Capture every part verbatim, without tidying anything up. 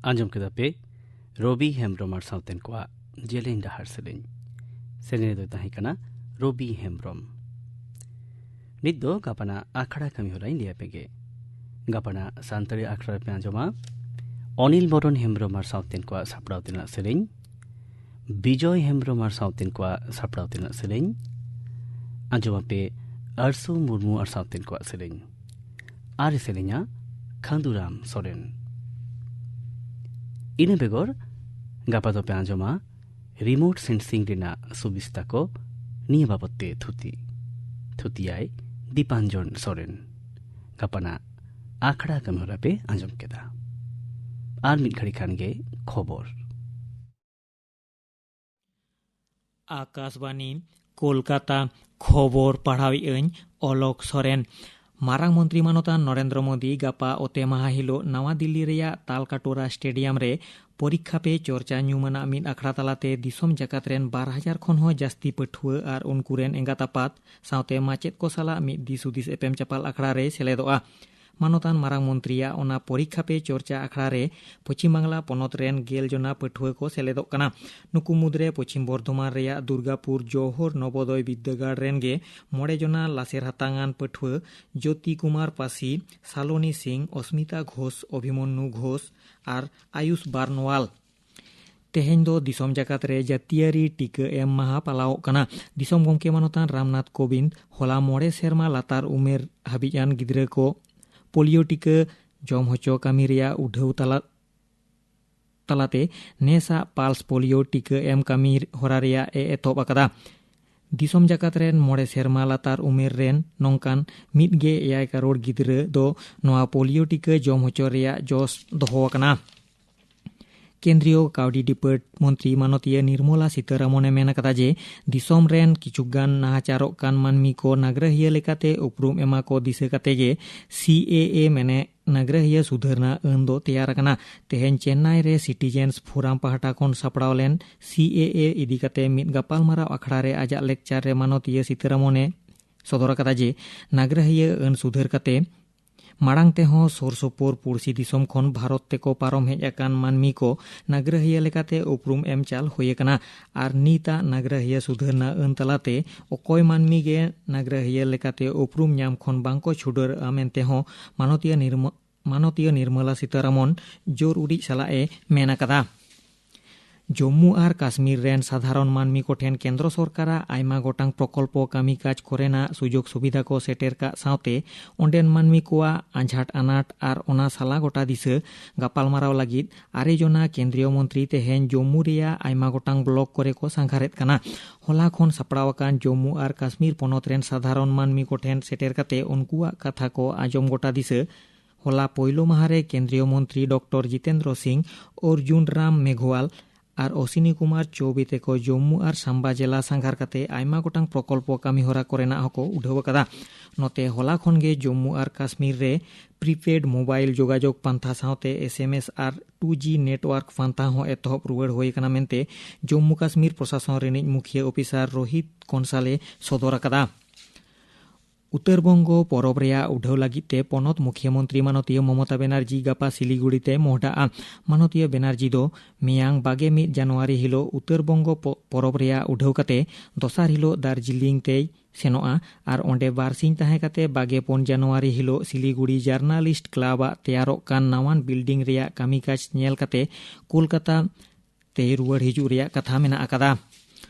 ᱟᱸᱡᱚᱢ ᱠᱮᱫᱟ ᱯᱮ ᱨᱚᱵᱤ ᱦᱮᱢᱵᱽᱨᱚᱢ ᱟᱨ ᱥᱟᱶᱛᱮᱱ ᱠᱚᱣᱟᱜ ᱡᱮᱞᱮᱧ ᱰᱟᱦᱟᱨ ᱥᱮᱨᱮᱧ᱾ ᱥᱮᱨᱮᱧ ᱨᱮᱫᱚᱭ ᱛᱟᱦᱮᱸ ᱠᱟᱱᱟ ᱨᱚᱵᱤ ᱦᱮᱢᱵᱽᱨᱚᱢ᱾ ᱱᱤᱛ ᱫᱚ ᱜᱟᱯᱟᱱᱟᱜ ᱟᱠᱷᱲᱟ ᱠᱟᱹᱢᱤ ᱦᱚᱨᱟᱧ ᱞᱟᱹᱭ ᱟᱯᱮ ᱜᱮ᱾ ᱜᱟᱯᱟᱱᱟᱜ ᱥᱟᱱᱛᱟᱲᱤ ᱟᱠᱷᱲᱟ ᱨᱮᱯᱮ ᱟᱸᱡᱚᱢᱟ ᱚᱱᱤᱞ ᱵᱚᱨᱚᱱ ᱦᱮᱢᱵᱽᱨᱚᱢ ᱟᱨ ᱥᱟᱶᱛᱮᱱ ᱠᱚᱣᱟᱜ ᱥᱟᱯᱲᱟᱣ ᱛᱮᱱᱟᱜ ᱥᱮᱨᱮᱧ, ᱵᱤᱡᱚᱭ ᱦᱮᱢᱵᱽᱨᱚᱢ ᱟᱨ ᱥᱟᱶᱛᱮᱱ ᱠᱚᱣᱟᱜ ᱥᱟᱯᱲᱟᱣ ᱛᱮᱱᱟᱜ ᱥᱮᱨᱮᱧ, ᱟᱸᱡᱚᱢ ᱟᱯᱮ ᱟᱨᱥᱩ ᱢᱩᱨᱢᱩ ᱟᱨ ᱥᱟᱶᱛᱮᱱ ᱠᱚᱣᱟᱜ ᱥᱮᱨᱮᱧ, ᱟᱨ ᱮ ᱥᱮᱨᱮᱧᱟ ᱠᱷᱟᱸᱫᱩᱨᱟᱢ ᱥᱚᱨᱮᱱ᱾ ᱤᱱᱟᱹ ᱵᱮᱜᱚᱨ ᱜᱟᱯᱟ ᱫᱚᱯᱮ ᱟᱸᱡᱚᱢᱟ ᱨᱤᱢᱳᱴ ᱥᱮᱱᱥᱤᱝ ᱨᱮᱱᱟᱜ ᱥᱩᱵᱤᱥᱛᱟ ᱠᱚ, ᱱᱤᱭᱟᱹ ᱵᱟᱵᱚᱛ ᱛᱮ ᱛᱷᱩᱛᱤ᱾ ᱛᱷᱩᱛᱤᱭᱟᱭ ᱫᱤᱯᱟᱧᱡᱚᱱ ᱥᱚᱨᱮᱱ᱾ ᱜᱟᱯᱟᱱᱟᱜ ᱟᱠᱷᱲᱟ ᱠᱟᱹᱢᱤ ᱦᱚᱨᱟ ᱯᱮ ᱟᱸᱡᱚᱢ ᱠᱮᱫᱟ᱾ ᱟᱨ ᱢᱤᱫ ᱜᱷᱟᱹᱲᱤ ᱠᱷᱟᱱ ᱜᱮ ᱠᱷᱚᱵᱚᱨ᱾ ᱟᱠᱟᱥᱵᱟᱱᱤ, ᱠᱳᱞᱠᱟᱛᱟ᱾ ᱠᱷᱚᱵᱚᱨ ᱯᱟᱲᱦᱟᱣᱮᱫ ᱟᱹᱧ ᱚᱞᱚᱠ ᱥᱚᱨᱮᱱ᱾ ᱢᱟᱨᱟᱝ ᱢᱚᱱᱛᱨᱤ ᱢᱟᱱᱚᱛᱟᱱ ᱱᱚᱨᱮᱱᱫᱨᱚ ᱢᱳᱫᱤ ᱜᱟᱯᱟ ᱚᱛᱮ ᱢᱟᱦᱟ ᱦᱤᱞᱳᱜ ᱱᱟᱣᱟ ᱫᱤᱞᱞᱤ ᱨᱮᱭᱟᱜ ᱛᱟᱞᱠᱟᱴᱳᱨᱟ ᱥᱴᱮᱰᱤᱭᱟᱢ ᱨᱮ ᱯᱚᱨᱤᱠᱠᱷᱟ ᱯᱮ ᱪᱚᱨᱪᱟ ᱧᱩᱢᱟᱱᱟᱜ ᱢᱤᱫ ᱟᱠᱷᱲᱟ ᱛᱟᱞᱟᱛᱮ ᱫᱤᱥᱚᱢ ᱡᱟᱠᱟᱛ ᱨᱮᱱ ᱵᱟᱨ ᱦᱟᱡᱟᱨ ᱠᱷᱚᱱ ᱦᱚᱸ ᱡᱟᱹᱥᱛᱤ ᱯᱟᱹᱴᱷᱩᱣᱟᱹ ᱟᱨ ᱩᱱᱠᱩ ᱨᱮᱱ ᱮᱸᱜᱟᱛ ᱟᱯᱟᱛ ᱥᱟᱶᱛᱮ ᱢᱟᱪᱮᱫ ᱠᱚ ᱥᱟᱞᱟᱜ ᱢᱤᱫ ᱫᱤᱥ ᱦᱩᱫᱤᱥ ᱮᱯᱮᱢ ᱪᱟᱯᱟᱞ ᱟᱠᱷᱲᱟ ᱨᱮᱭ ᱥᱮᱞᱮᱫᱚᱜᱼᱟ᱾ ᱢᱟᱱᱚᱛᱟᱱ ᱢᱟᱨᱟᱝ ᱢᱚᱱᱛᱨᱤᱭᱟᱜ ᱚᱱᱟ ᱯᱚᱨᱤᱠᱠᱷᱟ ᱯᱮ ᱪᱚᱨᱪᱟ ᱟᱠᱷᱲᱟ ᱨᱮ ᱯᱚᱪᱷᱤᱢ ᱵᱟᱝᱞᱟ ᱯᱚᱱᱚᱛ ᱨᱮᱱ ᱜᱮᱞ ᱡᱚᱱᱟ ᱯᱟᱹᱴᱷᱩᱣᱟᱹ ᱠᱚ ᱥᱮᱞᱮᱫᱚᱜ ᱠᱟᱱᱟ᱾ ᱱᱩᱠᱩ ᱢᱩᱫᱽᱨᱮ ᱯᱚᱪᱷᱤᱢ ᱵᱚᱨᱫᱷᱚᱢᱟᱱ ᱨᱮᱭᱟᱜ ᱫᱩᱨᱜᱟᱯᱩᱨ ᱡᱚᱣᱦᱚᱨ ᱱᱚᱵᱳᱫᱚᱭ ᱵᱤᱫᱽᱫᱟᱹᱜᱟᱲ ᱨᱮᱱ ᱜᱮ ᱢᱚᱬᱮ ᱡᱚᱱᱟ ᱞᱟᱥᱮᱨ ᱦᱟᱛᱟᱝ ᱟᱱ ᱯᱟᱹᱴᱷᱩᱣᱟᱹ ᱡᱳᱛᱤ ᱠᱩᱢᱟᱨ ᱯᱟᱥᱤ, ᱥᱟᱞᱚᱱᱤ ᱥᱤᱝ, ᱚᱥᱢᱤᱛᱟ ᱜᱷᱳᱥ, ᱚᱵᱷᱤᱢᱚᱱᱱᱩ ᱜᱷᱳᱥ ᱟᱨ ᱟᱭᱩᱥ ᱵᱟᱨᱱᱣᱟᱞ᱾ ᱛᱮᱦᱮᱧ ᱫᱚ ᱫᱤᱥᱚᱢ ᱡᱟᱠᱟᱛ ᱨᱮ ᱡᱟᱹᱛᱤᱭᱟᱹᱨᱤ ᱴᱤᱠᱟᱹ ᱮᱢ ᱢᱟᱦᱟ ᱯᱟᱞᱟᱣᱚᱜ ᱠᱟᱱᱟ᱾ ᱫᱤᱥᱚᱢ ᱜᱚᱢᱠᱮ ᱢᱟᱱᱚᱛᱟᱱ ᱨᱟᱢᱱᱟᱛᱷ ᱠᱳᱵᱤᱱᱫᱽ ᱦᱚᱞᱟ ᱢᱚᱬᱮ ᱥᱮᱨᱢᱟ ᱞᱟᱛᱟᱨ ᱩᱢᱮᱨ ᱦᱟᱹᱵᱤᱡ ᱟᱱ ᱜᱤᱫᱽᱨᱟᱹ ᱠᱚ ᱯᱳᱞᱤᱭᱳ ᱴᱤᱠᱟᱹ ᱡᱚᱢ ᱦᱚᱪᱚ ᱠᱟᱹᱢᱤ ᱨᱮᱭᱟᱜ ᱩᱰᱷᱟᱹᱣ ᱛᱟᱞᱟ, ᱛᱟᱞᱟᱛᱮ ᱱᱮᱥᱟᱜ ᱯᱟᱞᱥ ᱯᱳᱞᱤᱭᱳ ᱴᱤᱠᱟᱹ ᱮᱢ ᱠᱟᱹᱢᱤ ᱦᱚᱨᱟ ᱨᱮᱭᱟᱜ ᱮ ᱮᱛᱚᱦᱚᱵ ᱟᱠᱟᱫᱟ᱾ ᱫᱤᱥᱚᱢ ᱡᱟᱠᱟᱛ ᱨᱮᱱ ᱢᱚᱬᱮ ᱥᱮᱨᱢᱟ ᱞᱟᱛᱟᱨ ᱩᱢᱮᱨ ᱨᱮᱱ ᱱᱚᱝᱠᱟᱱ ᱢᱤᱫ ᱜᱮ ᱮᱭᱟᱭ ᱠᱟᱨᱳᱲ ᱜᱤᱫᱽᱨᱟᱹ ᱫᱚ ᱱᱚᱣᱟ ᱯᱳᱞᱤᱭᱳ ᱴᱤᱠᱟᱹ ᱡᱚᱢ ᱦᱚᱪᱚ ᱨᱮᱭᱟᱜ ᱡᱚᱥ ᱫᱚᱦᱚ ᱟᱠᱟᱱᱟ᱾ ᱠᱮᱱᱫᱨᱤᱭᱚ ᱠᱟᱹᱣᱰᱤ ᱰᱤᱯᱟᱨᱴ ᱢᱚᱱᱛᱨᱤ ᱢᱟᱱᱚᱛᱤᱭᱟᱹ ᱱᱤᱨᱢᱚᱞᱟ ᱥᱤᱛᱟᱨᱟᱢᱚᱱᱮ ᱢᱮᱱ ᱟᱠᱟᱫᱟ ᱡᱮ ᱫᱤᱥᱚᱢ ᱨᱮᱱ ᱠᱤᱪᱷᱩᱜᱟᱱ ᱱᱟᱦᱟᱪᱟᱨᱚᱜ ᱠᱟᱱ ᱢᱟᱹᱱᱢᱤ ᱠᱚ ᱱᱟᱜᱽᱨᱟᱦᱤᱭᱟᱹ ᱞᱮᱠᱟᱛᱮ ᱩᱯᱨᱩᱢ ᱮᱢᱟ ᱠᱚ ᱫᱤᱥᱟᱹ ᱠᱟᱛᱮ ᱜᱮ ᱥᱤ ᱮ ᱮ ᱢᱮᱱᱮ ᱱᱟᱜᱽᱨᱟᱦᱤᱭᱟᱹ ᱥᱩᱫᱷᱟᱹᱨᱱᱟ ᱟᱹᱱ ᱫᱚ ᱛᱮᱭᱟᱨ ᱟᱠᱟᱱᱟ᱾ ᱛᱮᱦᱮᱧ ᱪᱮᱱᱱᱟᱭ ᱨᱮ ᱥᱤᱴᱤᱡᱮᱱᱥ ᱯᱷᱳᱨᱟᱢ ᱯᱟᱦᱴᱟ ᱠᱷᱚᱱ ᱥᱟᱯᱲᱟᱣ ᱞᱮᱱ ᱥᱤ ᱮ ᱮ ᱤᱫᱤ ᱠᱟᱛᱮ ᱢᱤᱫ ᱜᱟᱯᱟᱞᱢᱟᱨᱟᱣ ᱟᱠᱷᱲᱟ ᱨᱮ ᱟᱡᱟᱜ ᱞᱮᱠᱪᱟᱨ ᱨᱮ ᱢᱟᱱᱚᱛᱤᱭᱟᱹ ᱥᱤᱛᱟᱨᱟᱢᱚᱱᱮ ᱥᱚᱫᱚᱨ ᱟᱠᱟᱫᱟ ᱡᱮ ᱱᱟᱜᱽᱨᱟᱦᱤᱭᱟᱹ ᱟᱹᱱ ᱥᱩᱫᱷᱟᱹᱨ ᱠᱟᱛᱮ ᱢᱟᱲᱟᱝ ᱛᱮᱦᱚᱸ ᱥᱩᱨ ᱥᱩᱯᱩᱨ ᱯᱩᱲᱥᱤ ᱫᱤᱥᱚᱢ ᱠᱷᱚᱱ ᱵᱷᱟᱨᱚᱛ ᱛᱮᱠᱚ ᱯᱟᱨᱚᱢ ᱦᱮᱡ ᱟᱠᱟᱱ ᱢᱟᱹᱱᱢᱤ ᱠᱚ ᱱᱟᱜᱽᱨᱟᱦᱤᱭᱟᱹ ᱞᱮᱠᱟᱛᱮ ᱩᱯᱨᱩᱢ ᱮᱢ ᱪᱟᱞ ᱦᱩᱭ ᱟᱠᱟᱱᱟ᱾ ᱟᱨ ᱱᱤᱛᱟᱜ ᱱᱟᱜᱽᱨᱟᱦᱤᱭᱟᱹ ᱥᱩᱫᱷᱟᱹᱨᱱᱟ ᱟᱹᱱ ᱛᱟᱞᱟᱛᱮ ᱚᱠᱚᱭ ᱢᱟᱹᱱᱢᱤ ᱜᱮ ᱱᱟᱜᱽᱨᱟᱦᱤᱭᱟᱹ ᱞᱮᱠᱟᱛᱮ ᱩᱯᱨᱩᱢ ᱧᱟᱢ ᱠᱷᱚᱱ ᱵᱟᱝᱠᱚ ᱪᱷᱩᱰᱟᱹᱨᱚᱜᱼᱟ ᱢᱮᱱᱛᱮ ᱦᱚᱸ ᱢᱟᱱᱚᱛᱤᱭᱟᱹ ᱱᱤᱨᱢᱚ-, ᱢᱟᱱᱚᱛᱤᱭᱟᱹ ᱱᱤᱨᱢᱚᱞᱟ ᱥᱤᱛᱟᱨᱟᱢᱚᱱ ᱡᱳᱨ ᱩᱰᱤᱡ ᱥᱟᱞᱟᱜ ᱮ ᱢᱮᱱ ᱟᱠᱟᱫᱟ᱾ ᱡᱚᱢᱢᱩ ᱟᱨ ᱠᱟᱥᱢᱤᱨ ᱨᱮᱱ ᱥᱟᱫᱷᱟᱨᱚᱱ ᱢᱟᱹᱱᱢᱤ ᱠᱚᱴᱷᱮᱱ ᱠᱮᱱᱫᱨᱚ ᱥᱚᱨᱠᱟᱨᱟᱜ ᱟᱭᱢᱟ ᱜᱚᱴᱟᱝ ᱯᱨᱚᱠᱚᱞᱯᱚ ᱠᱟᱹᱢᱤ ᱠᱟᱡᱽ ᱠᱚᱨᱮᱱᱟᱜ ᱥᱩᱡᱳᱜᱽ ᱥᱩᱵᱤᱫᱷᱟ ᱠᱚ ᱥᱮᱴᱮᱨ ᱠᱟᱜ ᱥᱟᱶᱛᱮ ᱚᱸᱰᱮᱱ ᱢᱟᱹᱱᱢᱤ ᱠᱚᱣᱟᱜ ᱟᱸᱡᱷᱟᱴ ᱟᱱᱟᱴ ᱟᱨ ᱚᱱᱟ ᱥᱟᱞᱟ ᱜᱚᱴᱟ ᱫᱤᱥᱟᱹ ᱜᱟᱯᱟᱞᱢᱟᱨᱟᱣ ᱞᱟᱹᱜᱤᱫ ᱟᱨᱮ ᱡᱚᱱᱟ ᱠᱮᱱᱫᱨᱤᱭᱚ ᱢᱚᱱᱛᱨᱤ ᱛᱮᱦᱮᱧ ᱡᱚᱢᱢᱩ ᱨᱮᱭᱟᱜ ᱟᱭᱢᱟ ᱜᱚᱴᱟᱝ ᱵᱞᱚᱠ ᱠᱚᱨᱮ ᱠᱚ ᱥᱟᱸᱜᱷᱟᱨᱮᱫ ᱠᱟᱱᱟ᱾ ᱦᱚᱞᱟ ᱠᱷᱚᱱ ᱥᱟᱯᱲᱟᱣ ᱟᱠᱟᱱ ᱡᱚᱢᱢᱩ ᱟᱨ ᱠᱟᱥᱢᱤᱨ ᱯᱚᱱᱚᱛ ᱨᱮᱱ ᱥᱟᱫᱷᱟᱨᱚᱱ ᱢᱟᱹᱱᱢᱤ ᱠᱚᱴᱷᱮᱱ ᱥᱮᱴᱮᱨ ᱠᱟᱛᱮ ᱩᱱᱠᱩᱣᱟᱜ ᱠᱟᱛᱷᱟ ᱠᱚ ᱟᱸᱡᱚᱢ ᱜᱚᱴᱟ ᱫᱤᱥᱟᱹ ᱦᱚᱞᱟ ᱯᱳᱭᱞᱳ ᱢᱟᱦᱟ ᱨᱮ ᱠᱮᱱᱫᱨᱤᱭᱚ ᱢᱚᱱᱛᱨᱤ ᱰᱚᱠᱴᱚᱨ ᱡᱤᱛᱮᱱᱫᱨᱚ ᱥᱤᱝ, ᱚᱨᱡᱩᱱ ᱨᱟᱢ ᱢᱮᱜᱷᱣᱟᱞ ᱟᱨ ᱚᱥᱤᱱᱤ ᱠᱩᱢᱟᱨ ᱪᱳᱣᱵᱮ ᱛᱮᱠᱚ ᱡᱚᱢᱢᱩ ᱟᱨ ᱥᱟᱢᱵᱟ ᱡᱮᱞᱟ ᱥᱟᱸᱜᱷᱟᱨ ᱠᱟᱛᱮ ᱟᱭᱢᱟ ᱜᱚᱴᱟᱝ ᱯᱨᱚᱠᱚᱞᱯᱚ ᱠᱟᱹᱢᱤ ᱦᱚᱨᱟ ᱠᱚᱨᱮᱱᱟᱜ ᱦᱚᱸᱠᱚ ᱩᱰᱷᱟᱹᱣ ᱟᱠᱟᱫᱟ᱾ ᱱᱚᱛᱮ ᱦᱚᱞᱟ ᱠᱷᱚᱱ ᱜᱮ ᱡᱚᱢᱢᱩ ᱟᱨ ᱠᱟᱥᱢᱤᱨ ᱨᱮ ᱯᱨᱤᱯᱮᱰ ᱢᱳᱵᱟᱭᱤᱞ ᱡᱳᱜᱟᱡᱳᱜᱽ ᱯᱟᱱᱛᱷᱟ ᱥᱟᱶᱛᱮ ᱮᱥ ᱮᱢ ᱮᱥ ᱟᱨ ᱴᱩ ᱡᱤ ᱱᱮᱴᱣᱟᱨᱠ ᱯᱟᱱᱛᱷᱟ ᱦᱚᱸ ᱮᱛᱚᱦᱚᱵ ᱨᱩᱣᱟᱹᱲ ᱦᱩᱭ ᱟᱠᱟᱱᱟ ᱢᱮᱱᱛᱮ ᱡᱚᱢᱢᱩ ᱠᱟᱥᱢᱤᱨ ᱯᱨᱚᱥᱟᱥᱚᱱ ᱨᱤᱱᱤᱡ ᱢᱩᱠᱷᱤᱭᱟᱹ ᱚᱯᱷᱤᱥᱟᱨ ᱨᱳᱦᱤᱛ ᱠᱚᱱᱥᱟᱞᱮ ᱥᱚᱫᱚᱨ ᱟᱠᱟᱫᱟ᱾ ᱩᱛᱛᱚᱨ ᱵᱚᱝᱜᱚ ᱯᱚᱨᱚᱵᱽ ᱨᱮᱭᱟᱜ ᱩᱰᱷᱟᱹᱣ ᱞᱟᱹᱜᱤᱫ ᱛᱮ ᱯᱚᱱᱚᱛ ᱢᱩᱠᱷᱤᱭᱟᱹ ᱢᱚᱱᱛᱨᱤ ᱢᱟᱱᱚᱛᱤᱭᱟᱹ ᱢᱚᱢᱚᱛᱟ ᱵᱮᱱᱟᱨᱡᱤ ᱜᱟᱯᱟ ᱥᱤᱞᱤᱜᱩᱲᱤ ᱛᱮ ᱢᱚᱦᱰᱟᱜᱼᱟ᱾ ᱢᱟᱱᱚᱛᱤᱭᱟᱹ ᱵᱮᱱᱟᱨᱡᱤ ᱫᱚ ᱢᱮᱭᱟᱝ ᱵᱟᱜᱮ ᱢᱤᱫ ᱡᱟᱱᱩᱣᱟᱨᱤ ᱦᱤᱞᱳᱜ ᱩᱛᱛᱚᱨ ᱵᱚᱝᱜᱚ ᱯᱚ-, ᱯᱚᱨᱚᱵᱽ ᱨᱮᱭᱟᱜ ᱩᱰᱷᱟᱹᱣ ᱠᱟᱛᱮ ᱫᱚᱥᱟᱨ ᱦᱤᱞᱳᱜ ᱫᱟᱨᱡᱤᱞᱤᱝ ᱛᱮᱭ ᱥᱮᱱᱚᱜᱼᱟ ᱟᱨ ᱚᱸᱰᱮ ᱵᱟᱨ ᱥᱤᱧ ᱛᱟᱦᱮᱸ ᱠᱟᱛᱮ ᱵᱟᱜᱮ ᱯᱩᱱ ᱡᱟᱱᱩᱣᱟᱨᱤ ᱦᱤᱞᱳᱜ ᱥᱤᱞᱤᱜᱩᱲᱤ ᱡᱟᱨᱱᱟᱞᱤᱥᱴ ᱠᱞᱟᱵᱽ ᱟᱜ ᱛᱮᱭᱟᱨᱚᱜ ᱠᱟᱱ ᱱᱟᱣᱟᱱ ᱵᱤᱞᱰᱤᱝ ᱨᱮᱭᱟᱜ ᱠᱟᱹᱢᱤ ᱠᱟᱡᱽ ᱧᱮᱞ ᱠᱟᱛᱮ ᱠᱳᱞᱠᱟᱛᱟ ᱛᱮ ᱨᱩᱣᱟᱹᱲ ᱦᱤᱡᱩᱜ ᱨᱮᱭᱟᱜ ᱠᱟᱛᱷᱟ ᱢᱮᱱᱟᱜ ᱟᱠᱟᱫᱟ᱾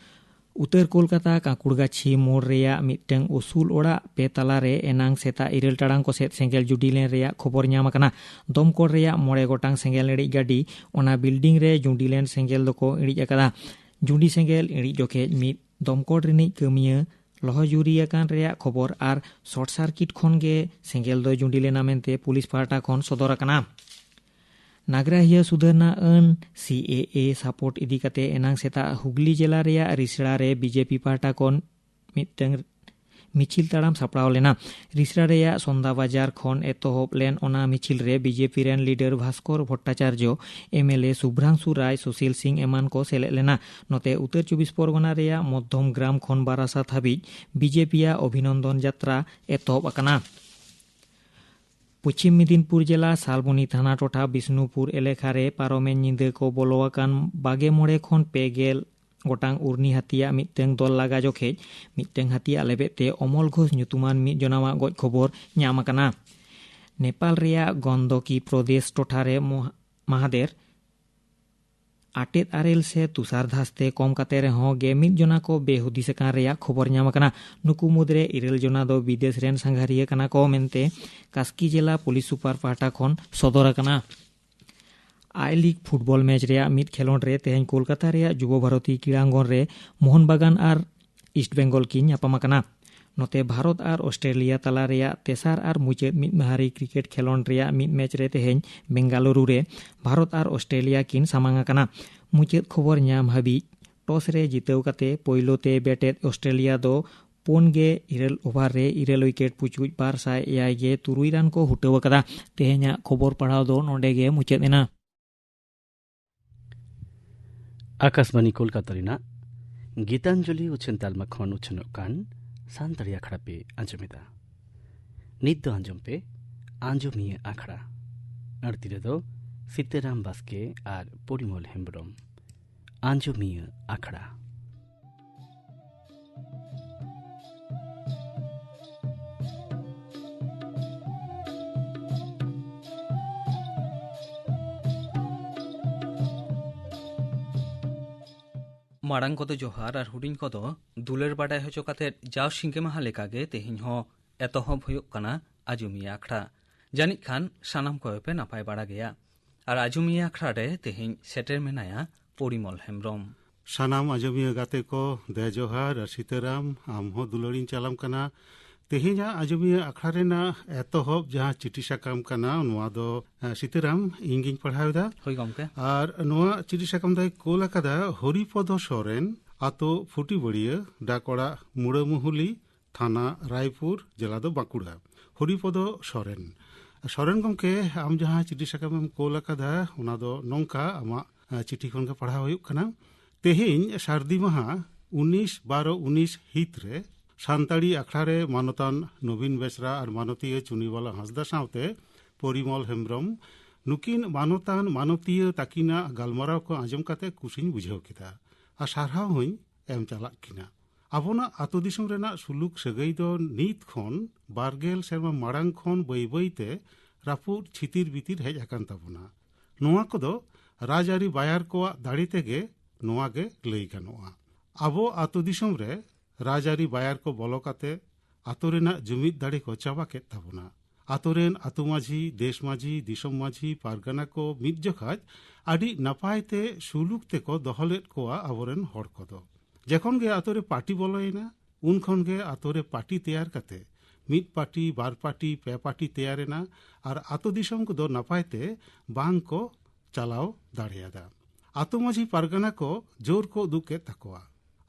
ᱩᱛᱛᱚᱨ ᱠᱳᱞᱠᱟᱛᱟ ᱠᱟᱸᱠᱩᱲᱜᱟᱪᱷᱤ ᱢᱳᱲ ᱨᱮᱭᱟᱜ ᱢᱤᱫᱴᱟᱝ ᱩᱥᱩᱞ ᱚᱲᱟᱜ ᱯᱮ ᱛᱟᱞᱟ ᱨᱮ ᱮᱱᱟᱝ ᱥᱮᱛᱟᱜ ᱤᱨᱟᱹᱞ ᱴᱟᱲᱟᱝ ᱠᱚ ᱥᱮᱫ ᱥᱮᱸᱜᱮᱞ ᱡᱩᱰᱤ ᱞᱮᱱ ᱨᱮᱭᱟᱜ ᱠᱷᱚᱵᱚᱨ ᱧᱟᱢ ᱟᱠᱟᱱᱟ᱾ ᱫᱚᱢᱠᱚᱞ ᱨᱮᱭᱟᱜ ᱢᱚᱬᱮ ᱜᱚᱴᱟᱝ ᱥᱮᱸᱜᱮᱞ ᱤᱬᱤᱡ ᱜᱟᱹᱰᱤ ᱚᱱᱟ ᱵᱤᱞᱰᱤᱝ ᱨᱮ ᱡᱩᱰᱤ ᱞᱮᱱ ᱥᱮᱸᱜᱮᱞ ᱫᱚᱠᱚ ᱤᱬᱤᱡ ᱟᱠᱟᱫᱟ᱾ ᱡᱩᱰᱤ ᱥᱮᱸᱜᱮᱞ ᱤᱬᱤᱡ ᱡᱚᱠᱷᱮᱡ ᱢᱤᱫ ᱫᱚᱢᱠᱚᱞ ᱨᱤᱱᱤᱡ ᱠᱟᱹᱢᱤᱭᱟᱹ ᱞᱚᱦᱚᱡᱩᱨᱤ ᱟᱠᱟᱱ ᱨᱮᱭᱟᱜ ᱠᱷᱚᱵᱚᱨ ᱟᱨ ᱥᱚᱨᱴ ᱥᱟᱨᱠᱤᱴ ᱠᱷᱚᱱ ᱜᱮ ᱥᱮᱸᱜᱮᱞ ᱫᱚ ᱡᱩᱰᱤ ᱞᱮᱱᱟ ᱢᱮᱱᱛᱮ ᱯᱩᱞᱤᱥ ᱯᱟᱦᱴᱟ ᱠᱷᱚᱱ ᱥᱚᱫᱚᱨ ᱟᱠᱟᱱᱟ᱾ ᱱᱟᱜᱽᱨᱟᱦᱤᱭᱟᱹ ᱥᱩᱫᱷᱟᱹᱨᱱᱟ ᱟᱹᱱ ᱥᱤ ᱮ ᱮ ᱥᱟᱯᱳᱨᱴ ᱤᱫᱤ ᱠᱟᱛᱮ ᱮᱱᱟᱝ ᱥᱮᱛᱟᱜ ᱦᱩᱜᱽᱞᱤ ᱡᱮᱞᱟ ᱨᱮᱭᱟᱜ ᱨᱤᱥᱲᱟ ᱨᱮ ᱵᱤ ᱡᱮ ᱯᱤ ᱯᱟᱦᱴᱟ ᱠᱷᱚᱱ ᱢᱤᱫᱴᱟᱝ ᱢᱤᱪᱷᱤᱞ ᱛᱟᱲᱟᱢ ᱥᱟᱯᱲᱟᱣ ᱞᱮᱱᱟ᱾ ᱨᱤᱥᱲᱟ ᱨᱮᱭᱟᱜ ᱥᱚᱱᱫᱟ ᱵᱟᱡᱟᱨ ᱠᱷᱚᱱ ᱮᱛᱚᱦᱚᱵ ᱞᱮᱱ ᱚᱱᱟ ᱢᱤᱪᱷᱤᱞ ᱨᱮ ᱵᱤ ᱡᱮ ᱯᱤ ᱨᱮᱱ leader Bhaskar Bhattacharjee, M L A Subhrangshu Roy, Sushil Singh ᱮᱢᱟᱱ ᱠᱚ ᱥᱮᱞᱮᱫ ᱞᱮᱱᱟ᱾ ᱱᱚᱛᱮ ᱩᱛᱛᱚᱨ ᱪᱚᱵᱵᱤᱥ ᱯᱚᱨᱜᱚᱱᱟ ᱨᱮᱭᱟᱜ ᱢᱚᱫᱽᱫᱷᱚᱢ ᱜᱨᱟᱢ ᱠᱷᱚᱱ ᱵᱟᱨᱟᱥᱟᱛ ᱦᱟᱹᱵᱤᱡ ᱵᱤ ᱡᱮ ᱯᱤ ᱟᱜ ᱚᱵᱷᱤᱱᱚᱱᱫᱚᱱ ᱡᱟᱛᱨᱟ ᱮᱛᱚᱦᱚᱵ ᱟᱠᱟᱱᱟ᱾ ᱯᱚᱪᱷᱤᱢ ᱢᱮᱫᱤᱱᱯᱩᱨ ᱡᱮᱞᱟ ᱥᱟᱞᱵᱚᱱᱤ ᱛᱷᱟᱱᱟ ᱴᱚᱴᱷᱟ ᱵᱤᱥᱱᱩᱯᱩᱨ ᱮᱞᱮᱠᱷᱟ ᱨᱮ ᱯᱟᱨᱚᱢᱮᱱ ᱧᱤᱫᱟᱹ ᱠᱚ ᱵᱚᱞᱚ ᱟᱠᱟᱱ ᱵᱟᱜᱮ ᱢᱚᱬᱮ ᱠᱷᱚᱱ ᱯᱮ ᱜᱮᱞ ᱜᱚᱴᱟᱝ ᱩᱨᱱᱤ ᱦᱟᱹᱛᱤᱭᱟᱜ ᱢᱤᱫᱴᱟᱝ ᱫᱚᱞ ᱞᱟᱜᱟ ᱡᱚᱠᱷᱮᱡ ᱢᱤᱫᱴᱟᱝ ᱦᱟᱹᱛᱤᱭᱟᱜ ᱞᱮᱵᱮᱫ ᱛᱮ ᱚᱢᱚᱞ ᱜᱷᱳᱥ ᱧᱩᱛᱩᱢᱟᱱ ᱢᱤᱫ ᱡᱚᱱᱟᱣᱟᱜ ᱜᱚᱡ ᱠᱷᱚᱵᱚᱨ ᱧᱟᱢ ᱟᱠᱟᱱᱟ᱾ ᱱᱮᱯᱟᱞ ᱨᱮᱭᱟᱜ ᱜᱚᱱᱫᱚᱠᱤ ᱯᱨᱚᱫᱮᱥ ᱴᱚᱴᱷᱟ ᱨᱮ ᱢᱚᱦ-, ᱢᱟᱦᱟᱫᱮᱨ ᱟᱴᱮᱫ ᱟᱨᱮᱞ ᱥᱮ ᱛᱩᱥᱟᱨ ᱫᱷᱟᱥ ᱛᱮ ᱠᱚᱢ ᱠᱟᱛᱮ ᱨᱮᱦᱚᱸ ᱜᱮ ᱢᱤᱫ ᱡᱚᱱᱟ ᱠᱚ ᱵᱮᱦᱩᱫᱤᱥ ᱟᱠᱟᱱ ᱨᱮᱭᱟᱜ ᱠᱷᱚᱵᱚᱨ ᱧᱟᱢ ᱟᱠᱟᱱᱟ᱾ ᱱᱩᱠᱩ ᱢᱩᱫᱽᱨᱮ ᱤᱨᱟᱹᱞ ᱡᱚᱱᱟ ᱫᱚ ᱵᱤᱫᱮᱥ ᱨᱮᱱ ᱥᱟᱸᱜᱷᱟᱨᱤᱭᱟᱹ ᱠᱟᱱᱟ ᱠᱚ ᱢᱮᱱᱛᱮ ᱠᱟᱥᱠᱤ ᱡᱮᱞᱟ ᱯᱩᱞᱤᱥ ᱥᱩᱯᱟᱨ ᱯᱟᱦᱴᱟ ᱠᱷᱚᱱ ᱥᱚᱫᱚᱨ ᱟᱠᱟᱱᱟ᱾ ᱟᱭ ᱞᱤᱜᱽ ᱯᱷᱩᱴᱵᱚᱞ ᱢᱮᱪ ᱨᱮᱭᱟᱜ ᱢᱤᱫ ᱠᱷᱮᱞᱚᱸᱰ ᱨᱮ ᱛᱮᱦᱮᱧ ᱠᱳᱞᱠᱟᱛᱟ ᱨᱮᱭᱟᱜ ᱡᱩᱵᱚ ᱵᱷᱟᱨᱚᱛᱤ ᱠᱨᱤᱲᱟᱝᱜᱚᱱ ᱨᱮ ᱢᱳᱦᱚᱱ ᱵᱟᱜᱟᱱ ᱟᱨ ᱤᱥᱴ ᱵᱮᱝᱜᱚᱞ ᱠᱤᱱ ᱧᱟᱯᱟᱢ ᱟᱠᱟᱱᱟ᱾ ᱱᱚᱛᱮ ᱵᱷᱟᱨᱚᱛ ᱟᱨ ᱚᱥᱴᱨᱮᱞᱤᱭᱟ ᱛᱟᱞᱟ ᱨᱮᱭᱟᱜ ᱛᱮᱥᱟᱨ ᱟᱨ ᱢᱩᱪᱟᱹᱫ ᱢᱤᱫ ᱢᱟᱦᱟᱨᱤ ᱠᱨᱤᱠᱮᱴ ᱠᱷᱮᱞᱚᱸᱰ ᱨᱮᱭᱟᱜ ᱢᱤᱫ ᱢᱮᱪ ᱨᱮ ᱛᱮᱦᱮᱧ ᱵᱮᱝᱜᱟᱞᱩᱨᱩ ᱨᱮ ᱵᱷᱟᱨᱚᱛ ᱟᱨ ᱚᱥᱴᱨᱮᱞᱤᱭᱟ ᱠᱤᱱ ᱥᱟᱢᱟᱝ ᱟᱠᱟᱱᱟ᱾ ᱢᱩᱪᱟᱹᱫ ᱠᱷᱚᱵᱚᱨ ᱧᱟᱢ ᱦᱟᱹᱵᱤᱡ ᱴᱚᱥ ᱨᱮ ᱡᱤᱛᱟᱹᱣ ᱠᱟᱛᱮ ᱯᱳᱭᱞᱳ ᱛᱮ ᱵᱮᱴᱮᱫ ᱚᱥᱴᱨᱮᱞᱤᱭᱟ ᱫᱚ ᱯᱩᱱ ᱜᱮ ᱤᱨᱟᱹᱞ ᱳᱵᱷᱟᱨ ᱨᱮ ᱤᱨᱟᱹᱞ ᱩᱭᱠᱮᱴ ᱯᱩᱪᱩᱡ ᱵᱟᱨ ᱥᱟᱭ ᱮᱭᱟᱭ ᱜᱮ ᱛᱩᱨᱩᱭ ᱨᱟᱱ ᱠᱚ ᱦᱩᱴᱟᱹᱣ ᱟᱠᱟᱫᱟ᱾ ᱛᱮᱦᱮᱧᱟᱜ ᱠᱷᱚᱵᱚᱨ ᱯᱟᱲᱦᱟᱣ ᱫᱚ ᱱᱚᱰᱮ ᱜᱮ ᱢᱩᱪᱟᱹᱫ ᱮᱱᱟ᱾ ᱟᱠᱟᱥᱵᱟᱱᱤ ᱠᱳᱞᱠᱟᱛᱟ ᱨᱮᱱᱟᱜ ᱜᱤᱛᱟᱧᱡᱚᱞᱤ ᱩᱪᱷᱟᱹᱱ ᱛᱟᱞᱢᱟ ᱠᱷᱚᱱ ᱩᱪᱷᱟᱹᱱᱚᱜ ᱠᱟᱱ ᱥᱟᱱᱛᱟᱲᱤ ᱟᱠᱷᱲᱟ ᱯᱮ ᱟᱸᱡᱚᱢᱮᱫᱟ᱾ ᱱᱤᱛ ᱫᱚ ᱟᱸᱡᱚᱢ ᱯᱮ ᱟᱸᱡᱚᱢᱤᱭᱟᱹ ᱟᱠᱷᱲᱟ᱾ ᱟᱹᱲᱛᱤ ᱨᱮᱫᱚ ᱥᱤᱛᱟᱹᱨᱟᱢ ᱵᱟᱥᱠᱮ ᱟᱨ ᱯᱚᱨᱤᱢᱚᱞ ᱦᱮᱢᱵᱽᱨᱚᱢ᱾ ᱟᱸᱡᱚᱢᱤᱭᱟᱹ ᱟᱠᱷᱲᱟ᱾ ᱢᱟᱲᱟᱝ ᱠᱚᱫᱚ ᱡᱚᱦᱟᱨ ᱟᱨ ᱦᱩᱰᱤᱧ ᱠᱚᱫᱚ ᱫᱩᱞᱟᱹᱲ ᱵᱟᱰᱟᱭ ᱦᱚᱪᱚ ᱠᱟᱛᱮ ᱡᱟᱣ ᱥᱤᱸᱜᱮ ᱢᱟᱦᱟ ᱞᱮᱠᱟᱜᱮ ᱛᱮᱦᱮᱧ ᱦᱚᱸ ᱮᱛᱚᱦᱚᱵ ᱦᱩᱭᱩᱜ ᱠᱟᱱᱟ ᱟᱸᱡᱚᱢᱤᱭᱟᱹ ᱟᱠᱷᱲᱟ᱾ ᱡᱟᱹᱱᱤᱡ ᱠᱷᱟᱱ ᱥᱟᱱᱟᱢ ᱠᱚᱜᱮ ᱯᱮ ᱱᱟᱯᱟᱭ ᱵᱟᱲᱟ ᱜᱮᱭᱟ᱾ ᱟᱨ ᱟᱸᱡᱚᱢᱤᱭᱟᱹ ᱟᱠᱷᱲᱟ ᱨᱮ ᱛᱮᱦᱮᱧ ᱥᱮᱴᱮᱨ ᱢᱮᱱᱟᱭᱟ ᱯᱚᱨᱤᱢᱚᱞ ᱦᱮᱢᱵᱽᱨᱚᱢ᱾ ᱥᱟᱱᱟᱢ ᱟᱸᱡᱚᱢᱤᱭᱟᱹ ᱜᱟᱛᱮ ᱠᱚ, ᱫᱮ ᱡᱚᱦᱟᱨ ᱟᱨ ᱥᱤᱛᱟᱹᱨᱟᱢ, ᱟᱢ ᱦᱚᱸ ᱫᱩᱞᱟᱹᱲᱤᱧ ᱪᱟᱞᱟᱢ ᱠᱟᱱᱟ᱾ ᱛᱮᱦᱮᱧᱟᱜ ᱟᱸᱡᱚᱢᱤᱭᱟᱹ ᱟᱠᱷᱲᱟ ᱨᱮᱱᱟᱜ ᱮᱛᱚᱦᱚᱵ ᱡᱟᱦᱟᱸ ᱪᱤᱴᱷᱤ ᱥᱟᱠᱟᱢ ᱠᱟᱱᱟ, ᱱᱚᱣᱟ ᱫᱚ, ᱮ, ᱥᱤᱛᱟᱹᱨᱟᱢ, ᱤᱧ ᱜᱤᱧ ᱯᱟᱲᱦᱟᱣ ᱮᱫᱟ᱾ ᱦᱳᱭ ᱜᱚᱢᱠᱮ᱾ ᱟᱨ ᱱᱚᱣᱟ ᱪᱤᱴᱷᱤ ᱥᱟᱠᱟᱢ ᱫᱚᱭ ᱠᱳᱞ ᱟᱠᱟᱫᱟ ᱦᱚᱨᱤᱯᱚᱫᱚ ᱥᱚᱨᱮᱱ, ᱟᱛᱳ ᱯᱷᱩᱴᱤᱵᱟᱹᱲᱤᱭᱟᱹ, ᱰᱟᱠ ᱚᱲᱟᱜ ᱢᱩᱲᱟᱹᱢᱩᱦᱩᱞᱤ, ᱛᱷᱟᱱᱟ ᱨᱟᱭᱯᱩᱨ, ᱡᱮᱞᱟ ᱫᱚ ᱵᱟᱸᱠᱩᱲᱟ᱾ ᱦᱚᱨᱤᱯᱚᱫᱚ ᱥᱚᱨᱮᱱ᱾ ᱥᱚᱨᱮᱱ ᱜᱚᱢᱠᱮ, ᱟᱢ ᱡᱟᱦᱟᱸ ᱪᱤᱴᱷᱤ ᱥᱟᱠᱟᱢᱮᱢ ᱠᱳᱞ ᱟᱠᱟᱫᱟ, ᱚᱱᱟ ᱫᱚ ᱱᱚᱝᱠᱟ, ᱟᱢᱟᱜ, ᱟ, ᱪᱤᱴᱷᱤ ᱠᱷᱚᱱ ᱜᱮ ᱯᱟᱲᱦᱟᱣ ᱦᱩᱭᱩᱜ ᱠᱟᱱᱟ᱾ ᱛᱮᱦᱮᱧ ᱥᱟᱹᱨᱫᱤ ᱢᱟᱦᱟ ᱩᱱᱤᱥ ᱵᱟᱨᱚ ᱩᱱᱤᱥ ᱦᱤᱛ ᱨᱮ ᱥᱟᱱᱛᱟᱲᱤ ᱟᱠᱷᱲᱟ ᱨᱮ ᱢᱟᱱᱚᱛᱟᱱ ᱱᱚᱵᱤᱱ ᱵᱮᱥᱨᱟ ᱟᱨ ᱢᱟᱱᱚᱛᱤᱭᱟᱹ ᱪᱩᱱᱤᱵᱟᱞᱟ ᱦᱟᱸᱥᱫᱟ ᱥᱟᱶᱛᱮ ᱯᱚᱨᱤᱢᱚᱞ ᱦᱮᱢᱵᱽᱨᱚᱢ, ᱱᱩᱠᱤᱱ ᱢᱟᱱᱚᱛᱟᱱ ᱢᱟᱱᱚᱛᱤᱭᱟᱹ ᱛᱟᱹᱠᱤᱱᱟᱜ ᱜᱟᱞᱢᱟᱨᱟᱣ ᱠᱚ ᱟᱸᱡᱚᱢ ᱠᱟᱛᱮ ᱠᱩᱥᱤᱧ ᱵᱩᱡᱷᱟᱹᱣ ᱠᱮᱫᱟ ᱟᱨ ᱥᱟᱨᱦᱟᱣ ᱦᱚᱸᱧ ᱮᱢ ᱪᱟᱞᱟᱜ ᱠᱤᱱᱟ᱾ ᱟᱵᱚᱱᱟᱜ ᱟᱛᱳ ᱫᱤᱥᱚᱢ ᱨᱮᱱᱟᱜ ᱥᱩᱞᱩᱠ ᱥᱟᱹᱜᱟᱹᱭ ᱫᱚ ᱱᱤᱛ ᱠᱷᱚᱱ ᱵᱟᱨ ᱜᱮᱞ ᱥᱮᱨᱢᱟ ᱢᱟᱲᱟᱝ ᱠᱷᱚᱱ ᱵᱟᱹᱭ ᱵᱟᱹᱭ ᱛᱮ ᱨᱟᱹᱯᱩᱫ ᱪᱷᱤᱛᱤᱨ ᱵᱤᱛᱤᱨ ᱦᱮᱡ ᱟᱠᱟᱱ ᱛᱟᱵᱚᱱᱟ᱾ ᱱᱚᱣᱟ ᱠᱚᱫᱚ ᱨᱟᱡᱽᱟᱹᱨᱤ ᱵᱟᱭᱟᱨ ᱠᱚᱣᱟᱜ ᱫᱟᱲᱮ ᱛᱮᱜᱮ ᱱᱚᱣᱟ ᱜᱮ ᱞᱟᱹᱭ ᱜᱟᱱᱚᱜᱼᱟ᱾ ᱟᱵᱚ ᱟᱛᱳ ᱫᱤᱥᱚᱢ ᱨᱮ ᱨᱟᱡᱽᱟᱹᱨᱤ ᱵᱟᱭᱟᱨ ᱠᱚ ᱵᱚᱞᱚ ᱠᱟᱛᱮ ᱟᱛᱳ ᱨᱮᱱᱟᱜ ᱡᱩᱢᱤᱫ ᱫᱟᱲᱮ ᱠᱚ ᱪᱟᱵᱟ ᱠᱮᱫ ᱛᱟᱵᱚᱱᱟ᱾ ᱟᱛᱳ ᱨᱮᱱ ᱟᱛᱳ ᱢᱟᱹᱡᱷᱤ, ᱫᱮᱥ ᱢᱟᱹᱡᱷᱤ, ᱫᱤᱥᱚᱢ ᱢᱟᱹᱡᱷᱤ, ᱯᱟᱨᱜᱟᱱᱟ ᱠᱚ ᱢᱤᱫ ᱡᱚᱠᱷᱟᱡ ᱟᱹᱰᱤ ᱱᱟᱯᱟᱭ ᱛᱮ ᱥᱩᱞᱩᱠ ᱛᱮᱠᱚ ᱫᱚᱦᱚ ᱞᱮᱫ ᱠᱚᱣᱟ ᱟᱵᱚᱨᱮᱱ ᱦᱚᱲ ᱠᱚᱫᱚ᱾ ᱡᱚᱠᱷᱚᱱ ᱜᱮ ᱟᱛᱳ ᱨᱮ ᱯᱟᱨᱴᱤ ᱵᱚᱞᱚᱭᱮᱱᱟ, ᱩᱱ ᱠᱷᱚᱱ ᱜᱮ ᱟᱛᱳ ᱨᱮ ᱯᱟᱨᱴᱤ ᱛᱮᱭᱟᱨ ᱠᱟᱛᱮ ᱢᱤᱫ ᱯᱟᱨᱴᱤ, ᱵᱟᱨ ᱯᱟᱨᱴᱤ, ᱯᱮ ᱯᱟᱨᱴᱤ ᱛᱮᱭᱟᱨᱮᱱᱟ ᱟᱨ ᱟᱛᱳ ᱫᱤᱥᱚᱢ ᱠᱚᱫᱚ ᱱᱟᱯᱟᱭ ᱛᱮ ᱵᱟᱝ ᱠᱚ ᱪᱟᱞᱟᱣ ᱫᱟᱲᱮᱭᱟᱫᱟ᱾ ᱟᱛᱳ ᱢᱟᱹᱡᱷᱤ ᱯᱟᱨᱜᱟᱱᱟ ᱠᱚ ᱡᱳᱨ ᱠᱚ ᱩᱫᱩᱜ ᱠᱮᱫ ᱛᱟᱠᱚᱣᱟ᱾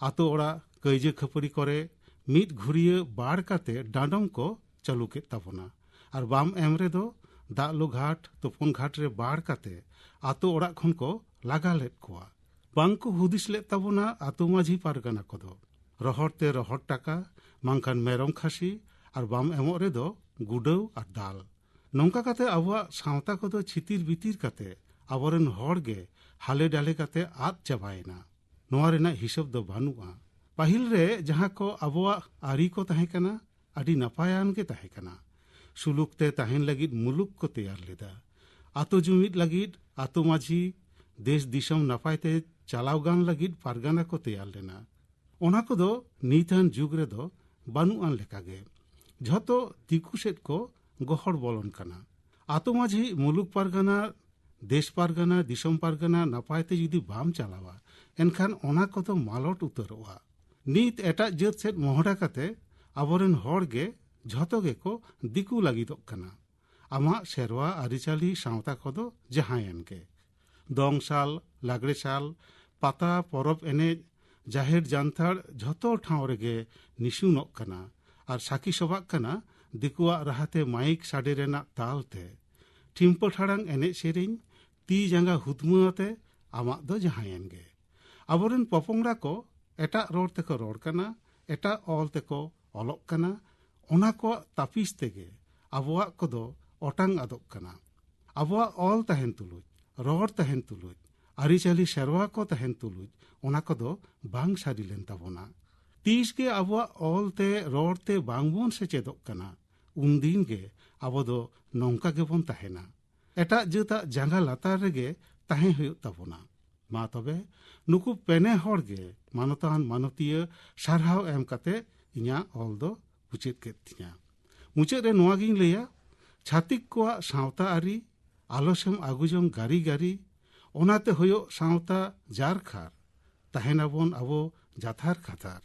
ᱟᱛᱳ ᱚᱲᱟᱜ ᱠᱟᱹᱭᱡᱟᱹ ᱠᱷᱟᱹᱯᱟᱹᱨᱤ ᱠᱚᱨᱮ ᱢᱤᱫ ᱜᱷᱩᱨᱤᱭᱟᱹ ᱵᱟᱲ ᱠᱟᱛᱮ ᱰᱟᱸᱰᱚᱢ ᱠᱚ ᱪᱟᱹᱞᱩ ᱠᱮᱫ ᱛᱟᱵᱚᱱᱟ᱾ ᱟᱨ ᱵᱟᱢ ᱮᱢ ᱨᱮᱫᱚ ᱫᱟᱜ ᱞᱩ ᱜᱷᱟᱴ, ᱛᱩᱯᱩᱱ ᱜᱷᱟᱴ ᱨᱮ ᱵᱟᱲ ᱠᱟᱛᱮ ᱟᱛᱳ ᱚᱲᱟᱜ ᱠᱷᱚᱱ ᱠᱚ ᱞᱟᱜᱟ ᱞᱮᱫ ᱠᱚᱣᱟ᱾ ᱵᱟᱝ ᱠᱚ ᱦᱩᱫᱤᱥ ᱞᱮᱫ ᱛᱟᱵᱚᱱᱟ ᱟᱛᱳ ᱢᱟᱹᱡᱷᱤ ᱯᱟᱨᱜᱟᱱᱟ ᱠᱚᱫᱚ᱾ ᱨᱚᱦᱚᱲ ᱛᱮ ᱨᱚᱦᱚᱲ ᱴᱟᱠᱟ, ᱵᱟᱝᱠᱷᱟᱱ ᱢᱮᱨᱚᱢ ᱠᱷᱟᱹᱥᱤ, ᱟᱨ ᱵᱟᱢ ᱮᱢᱚᱜ ᱨᱮᱫᱚ ᱜᱩᱰᱟᱹᱣ ᱟᱨ ᱫᱟᱞ᱾ ᱱᱚᱝᱠᱟ ᱠᱟᱛᱮ ᱟᱵᱚᱣᱟᱜ ᱥᱟᱶᱛᱟ ᱠᱚᱫᱚ ᱪᱷᱤᱛᱤᱨ ᱵᱤᱛᱤᱨ ᱠᱟᱛᱮ ᱟᱵᱚᱨᱮᱱ ᱦᱚᱲ ᱜᱮ ᱦᱟᱞᱮ ᱰᱟᱞᱮ ᱠᱟᱛᱮ ᱟᱫ ᱪᱟᱵᱟᱭᱮᱱᱟ᱾ ᱱᱚᱣᱟ ᱨᱮᱱᱟᱜ ᱦᱤᱥᱟᱹᱵ ᱫᱚ ᱵᱟᱹᱱᱩᱜᱼᱟ᱾ ᱯᱟᱹᱦᱤᱞ ᱨᱮ ᱡᱟᱦᱟᱸ ᱠᱚ ᱟᱵᱚᱣᱟᱜ ᱟᱹᱨᱤ ᱠᱚ ᱛᱟᱦᱮᱸ ᱠᱟᱱᱟ, ᱟᱹᱰᱤ ᱱᱟᱯᱟᱭᱟᱱ ᱜᱮ ᱛᱟᱦᱮᱸ ᱠᱟᱱᱟ᱾ ᱥᱩᱞᱩᱠ ᱛᱮ ᱛᱟᱦᱮᱱ ᱞᱟᱹᱜᱤᱫ ᱢᱩᱞᱩᱠ ᱠᱚ ᱛᱮᱭᱟᱨ ᱞᱮᱫᱟ᱾ ᱟᱛᱳ ᱡᱩᱢᱤᱫ ᱞᱟᱹᱜᱤᱫ ᱟᱛᱳ ᱢᱟᱹᱡᱷᱤ, ᱫᱮᱥ ᱫᱤᱥᱚᱢ ᱱᱟᱯᱟᱭ ᱛᱮ ᱪᱟᱞᱟᱣ ᱜᱟᱱ ᱞᱟᱹᱜᱤᱫ ᱯᱟᱨᱜᱟᱱᱟ ᱠᱚ ᱛᱮᱭᱟᱨ ᱞᱮᱱᱟ᱾ ᱚᱱᱟ ᱠᱚᱫᱚ ᱱᱤᱛᱟᱱ ᱡᱩᱜᱽ ᱨᱮᱫᱚ ᱵᱟᱹᱱᱩᱜ ᱟᱱ ᱞᱮᱠᱟᱜᱮ᱾ ᱡᱷᱚᱛᱚ ᱫᱤᱠᱩ ᱥᱮᱫ ᱠᱚ ᱜᱚᱦᱚᱲ ᱵᱚᱞᱚᱱ ᱠᱟᱱᱟ᱾ ᱟᱛᱳ ᱢᱟᱹᱡᱷᱤ, ᱢᱩᱞᱩᱠ ᱯᱟᱨᱜᱟᱱᱟ, ᱫᱮᱥ ᱯᱟᱨᱜᱟᱱᱟ, ᱫᱤᱥᱚᱢ ᱯᱟᱨᱜᱟᱱᱟ ᱱᱟᱯᱟᱭ ᱛᱮ ᱡᱩᱫᱤ ᱵᱟᱢ ᱪᱟᱞᱟᱣᱟ, ᱮᱱᱠᱷᱟᱱ ᱚᱱᱟ ᱠᱚᱫᱚ ᱢᱟᱞᱚᱴ ᱩᱛᱟᱹᱨᱚᱜᱼᱟ᱾ ᱱᱤᱛ ᱮᱴᱟᱜ ᱡᱟᱹᱛ ᱥᱮᱫ ᱢᱚᱦᱰᱟ ᱠᱟᱛᱮ ᱟᱵᱚᱨᱮᱱ ᱦᱚᱲ ᱜᱮ ᱡᱷᱚᱛᱚ ᱜᱮᱠᱚ ᱫᱤᱠᱩ ᱞᱟᱹᱜᱤᱫᱚᱜ ᱠᱟᱱᱟ᱾ ᱟᱢᱟᱜ ᱥᱮᱨᱣᱟ ᱟᱹᱨᱤᱪᱟᱹᱞᱤ ᱥᱟᱶᱛᱟ ᱠᱚᱫᱚ ᱡᱟᱦᱟᱸᱭᱮᱱ ᱜᱮ, ᱫᱚᱝ ᱥᱟᱞ, ᱞᱟᱜᱽᱲᱮ ᱥᱟᱞ, ᱯᱟᱛᱟ ᱯᱚᱨᱚᱵᱽ ᱮᱱᱮᱡ, ᱡᱟᱦᱮᱨ ᱡᱟᱱᱛᱷᱟᱲ, ᱡᱷᱚᱛᱚ ᱴᱷᱟᱶ ᱨᱮᱜᱮ ᱱᱤᱥᱩᱱᱚᱜ ᱠᱟᱱᱟ ᱟᱨ ᱥᱟᱹᱠᱷᱤ ᱥᱚᱵᱷᱟᱜ ᱠᱟᱱᱟ ᱫᱤᱠᱩᱣᱟᱜ ᱨᱟᱦᱟᱛᱮ ᱢᱟᱭᱤᱠ ᱥᱟᱰᱮ ᱨᱮᱱᱟᱜ ᱛᱟᱞ ᱛᱮ᱾ ᱴᱷᱤᱢᱯᱟᱹ ᱴᱷᱟᱲᱟᱝ ᱮᱱᱮᱡ ᱥᱮᱨᱮᱧ, ᱛᱤ ᱡᱟᱸᱜᱟ ᱦᱩᱛᱢᱟᱹ ᱟᱛᱮ ᱟᱢᱟᱜ ᱫᱚ ᱡᱟᱦᱟᱸᱭᱮᱱ ᱜᱮ᱾ ᱟᱵᱚᱨᱮᱱ ᱯᱚᱯᱚᱝᱲᱟ ᱠᱚ ᱮᱴᱟᱜ ᱨᱚᱲ ᱛᱮᱠᱚ ᱨᱚᱲ ᱠᱟᱱᱟ, ᱮᱴᱟᱜ ᱚᱞ ᱛᱮᱠᱚ ᱚᱞᱚᱜ ᱠᱟᱱᱟ᱾ ᱚᱱᱟ ᱠᱚᱣᱟᱜ ᱛᱟᱹᱯᱤᱥ ᱛᱮᱜᱮ ᱟᱵᱚᱣᱟᱜ ᱠᱚᱫᱚ ᱚᱴᱟᱝ ᱟᱫᱚᱜ ᱠᱟᱱᱟ᱾ ᱟᱵᱚᱣᱟᱜ ᱚᱞ ᱛᱟᱦᱮᱱ ᱛᱩᱞᱩᱡ, ᱨᱚᱲ ᱛᱟᱦᱮᱱ ᱛᱩᱞᱩᱡ, ᱟᱹᱨᱤᱪᱟᱹᱞᱤ ᱥᱮᱨᱣᱟ ᱠᱚ ᱛᱟᱦᱮᱱ ᱛᱩᱞᱩᱡ, ᱚᱱᱟ ᱠᱚᱫᱚ ᱵᱟᱝ ᱥᱟᱹᱨᱤ ᱞᱮᱱ ᱛᱟᱵᱚᱱᱟ᱾ ᱛᱤᱥ ᱜᱮ ᱟᱵᱚᱣᱟᱜ ᱚᱞ ᱛᱮ, ᱨᱚᱲ ᱛᱮ ᱵᱟᱝ ᱵᱚᱱ ᱥᱮᱪᱮᱫᱚᱜ ᱠᱟᱱᱟ, ᱩᱱᱫᱤᱱ ᱜᱮ ᱟᱵᱚ ᱫᱚ ᱱᱚᱝᱠᱟ ᱜᱮᱵᱚᱱ ᱛᱟᱦᱮᱱᱟ᱾ ᱮᱴᱟᱜ ᱡᱟᱹᱛᱟᱜ ᱡᱟᱸᱜᱟ ᱞᱟᱛᱟᱨ ᱨᱮᱜᱮ ᱛᱟᱦᱮᱸ ᱦᱩᱭᱩᱜ ᱛᱟᱵᱚᱱᱟ᱾ ᱢᱟ ᱛᱚᱵᱮ, ᱱᱩᱠᱩ ᱯᱮᱱᱮ ᱦᱚᱲ ᱜᱮ ᱢᱟᱱᱚᱛᱟᱱ ᱢᱟᱱᱚᱛᱤᱭᱟᱹ ᱥᱟᱨᱦᱟᱣ ᱮᱢ ᱠᱟᱛᱮ ᱤᱧᱟᱹᱜ ᱚᱞ ᱫᱚ ᱢᱩᱪᱟᱹᱫ ᱠᱮᱫ ᱛᱤᱧᱟ᱾ ᱢᱩᱪᱟᱹᱫ ᱨᱮ ᱱᱚᱣᱟ ᱜᱤᱧ ᱞᱟᱹᱭᱟ, ᱪᱷᱟᱹᱛᱤᱠ ᱠᱚᱣᱟᱜ ᱥᱟᱶᱛᱟ ᱟᱹᱨᱤ ᱟᱞᱚᱥᱮᱢ ᱟᱹᱜᱩ ᱡᱚᱝ ᱜᱟᱹᱨᱤ ᱜᱟᱹᱨᱤ, ᱚᱱᱟᱛᱮ ᱦᱩᱭᱩᱜ ᱥᱟᱶᱛᱟ ᱡᱟᱨᱠᱷᱟᱨ, ᱛᱟᱦᱮᱱᱟᱵᱚᱱ ᱟᱵᱚ ᱡᱟᱛᱷᱟᱨ ᱠᱷᱟᱛᱟᱨ᱾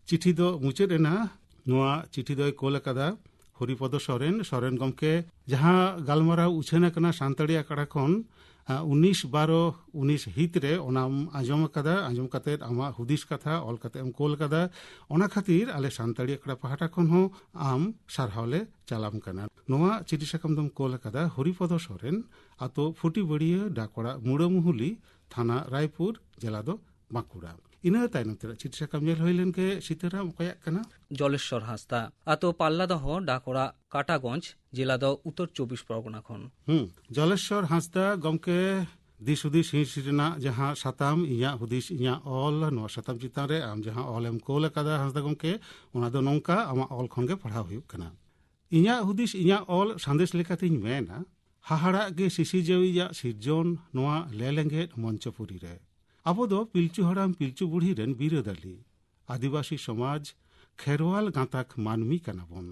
ᱪᱤᱴᱷᱤ ᱫᱚ ᱢᱩᱪᱟᱹᱫ ᱮᱱᱟ᱾ ᱱᱚᱣᱟ ᱪᱤᱴᱷᱤ ᱫᱚᱭ ᱠᱳᱞ ᱟᱠᱟᱫᱟ ᱦᱚᱨᱤᱯᱚᱫᱚ ᱥᱚᱨᱮᱱ᱾ ᱥᱚᱨᱮᱱ ᱜᱚᱢᱠᱮ, ᱡᱟᱦᱟᱸ ᱜᱟᱞᱢᱟᱨᱟᱣ ᱩᱪᱷᱟᱹᱱ ᱟᱠᱟᱱᱟ ᱥᱟᱱᱛᱟᱲᱤ ᱟᱠᱷᱲᱟ ᱠᱷᱚᱱ, ᱟ, ᱩᱱᱤᱥ ᱵᱟᱨᱚ ᱩᱱᱤᱥ ᱦᱤᱛ ᱨᱮ, ᱚᱱᱟᱢ ᱟᱸᱡᱚᱢ ᱟᱠᱟᱫᱟ᱾ ᱟᱸᱡᱚᱢ ᱠᱟᱛᱮᱫ ᱟᱢᱟᱜ ᱦᱩᱫᱤᱥ ᱠᱟᱛᱷᱟ ᱚᱞ ᱠᱟᱛᱮᱫ ᱮᱢ ᱠᱳᱞ ᱟᱠᱟᱫᱟ᱾ ᱚᱱᱟ ᱠᱷᱟᱹᱛᱤᱨ ᱟᱞᱮ ᱥᱟᱱᱛᱟᱲᱤ ᱟᱠᱷᱲᱟ ᱯᱟᱦᱴᱟ ᱠᱷᱚᱱ ᱦᱚᱸ ᱟᱢ ᱥᱟᱨᱦᱟᱣ ᱞᱮ ᱪᱟᱞᱟᱢ ᱠᱟᱱᱟ᱾ ᱱᱚᱣᱟ ᱪᱤᱴᱷᱤ ᱥᱟᱠᱟᱢ ᱫᱚᱢ ᱠᱳᱞ ᱟᱠᱟᱫᱟ ᱦᱚᱨᱤᱯᱚᱫᱚ ᱥᱚᱨᱮᱱ, ᱟᱛᱳ ᱯᱷᱩᱴᱤᱵᱟᱹᱲᱤᱭᱟᱹ, ᱰᱟᱠᱚᱲᱟ ᱢᱩᱲᱟᱹᱢᱩᱦᱩᱞᱤ, ᱛᱷᱟᱱᱟ ᱨᱟᱭᱯᱩᱨ, ᱡᱮᱞᱟ ᱫᱚ ᱵᱟᱸᱠᱩᱲᱟ᱾ ᱤᱱᱟᱹ ᱛᱟᱭᱱᱚᱢ ᱛᱮᱱᱟᱜ ᱪᱤᱴᱷᱤ ᱥᱟᱠᱟᱢ ᱧᱮᱞ ᱦᱩᱭ ᱞᱮᱱ ᱜᱮ᱾ ᱥᱤᱛᱟᱹᱨᱟᱢ, ᱚᱠᱚᱭᱟᱜ ᱠᱟᱱᱟ? ᱡᱚᱞᱮᱥᱣᱚᱨ ᱦᱟᱸᱥᱫᱟ, ᱟᱛᱳ ᱯᱟᱞᱞᱟᱫᱚᱦᱚ, ᱰᱟᱠᱚᱲᱟ ᱠᱟᱴᱟᱜᱚᱸᱡᱽ, ᱡᱮᱞᱟ ᱫᱚ ᱩᱛᱛᱚᱨ ᱪᱚᱵᱵᱤᱥ ᱯᱚᱨᱜᱚᱱᱟ ᱠᱷᱚᱱ᱾ ᱦᱩᱸ, ᱡᱚᱞᱮᱥᱣᱚᱨ ᱦᱟᱸᱥᱫᱟ ᱜᱚᱢᱠᱮ, ᱫᱤᱥ ᱦᱩᱫᱤᱥ ᱦᱤᱸᱥ ᱨᱮᱱᱟᱜ ᱡᱟᱦᱟᱸ ᱥᱟᱛᱟᱢ, ᱤᱧᱟᱹᱜ ᱦᱩᱫᱤᱥ ᱤᱧᱟᱹᱜ ᱚᱞ, ᱱᱚᱣᱟ ᱥᱟᱛᱟᱢ ᱪᱮᱛᱟᱱ ᱨᱮ ᱟᱢ ᱡᱟᱦᱟᱸ ᱚᱞᱮᱢ ᱠᱳᱞ ᱟᱠᱟᱫᱟ ᱦᱟᱸᱥᱫᱟ ᱜᱚᱢᱠᱮ, ᱚᱱᱟ ᱫᱚ ᱱᱚᱝᱠᱟ, ᱟᱢᱟᱜ ᱚᱞ ᱠᱷᱚᱱ ᱜᱮ ᱯᱟᱲᱦᱟᱣ ᱦᱩᱭᱩᱜ ᱠᱟᱱᱟ᱾ ᱤᱧᱟᱹᱜ ᱦᱩᱫᱤᱥ ᱤᱧᱟᱹᱜ ᱚᱞ ᱥᱟᱸᱫᱮᱥ ᱞᱮᱠᱟᱛᱤᱧ ᱢᱮᱱᱟ, ᱦᱟᱦᱟᱲᱟᱜ ᱜᱮ ᱥᱤᱥᱤᱨᱡᱟᱹᱣᱤᱡᱟᱜ ᱥᱤᱨᱡᱚᱱ ᱱᱚᱣᱟ ᱞᱮᱞᱮᱸᱜᱮᱡ ᱢᱚᱧᱪᱚᱯᱩᱨᱤ ᱨᱮ᱾ ᱟᱵᱚ ᱫᱚ ᱯᱤᱞᱪᱩ ᱦᱟᱲᱟᱢ ᱯᱤᱞᱪᱩ ᱵᱩᱲᱦᱤ ᱨᱮᱱ ᱵᱤᱨᱟᱹᱫᱟᱹᱞᱤ, ᱟᱹᱫᱤᱵᱟᱹᱥᱤ ᱥᱚᱢᱟᱡᱽ, ᱠᱷᱮᱨᱣᱟᱞ ᱜᱟᱸᱛᱟᱠ ᱢᱟᱹᱱᱢᱤ ᱠᱟᱱᱟ ᱵᱚᱱ᱾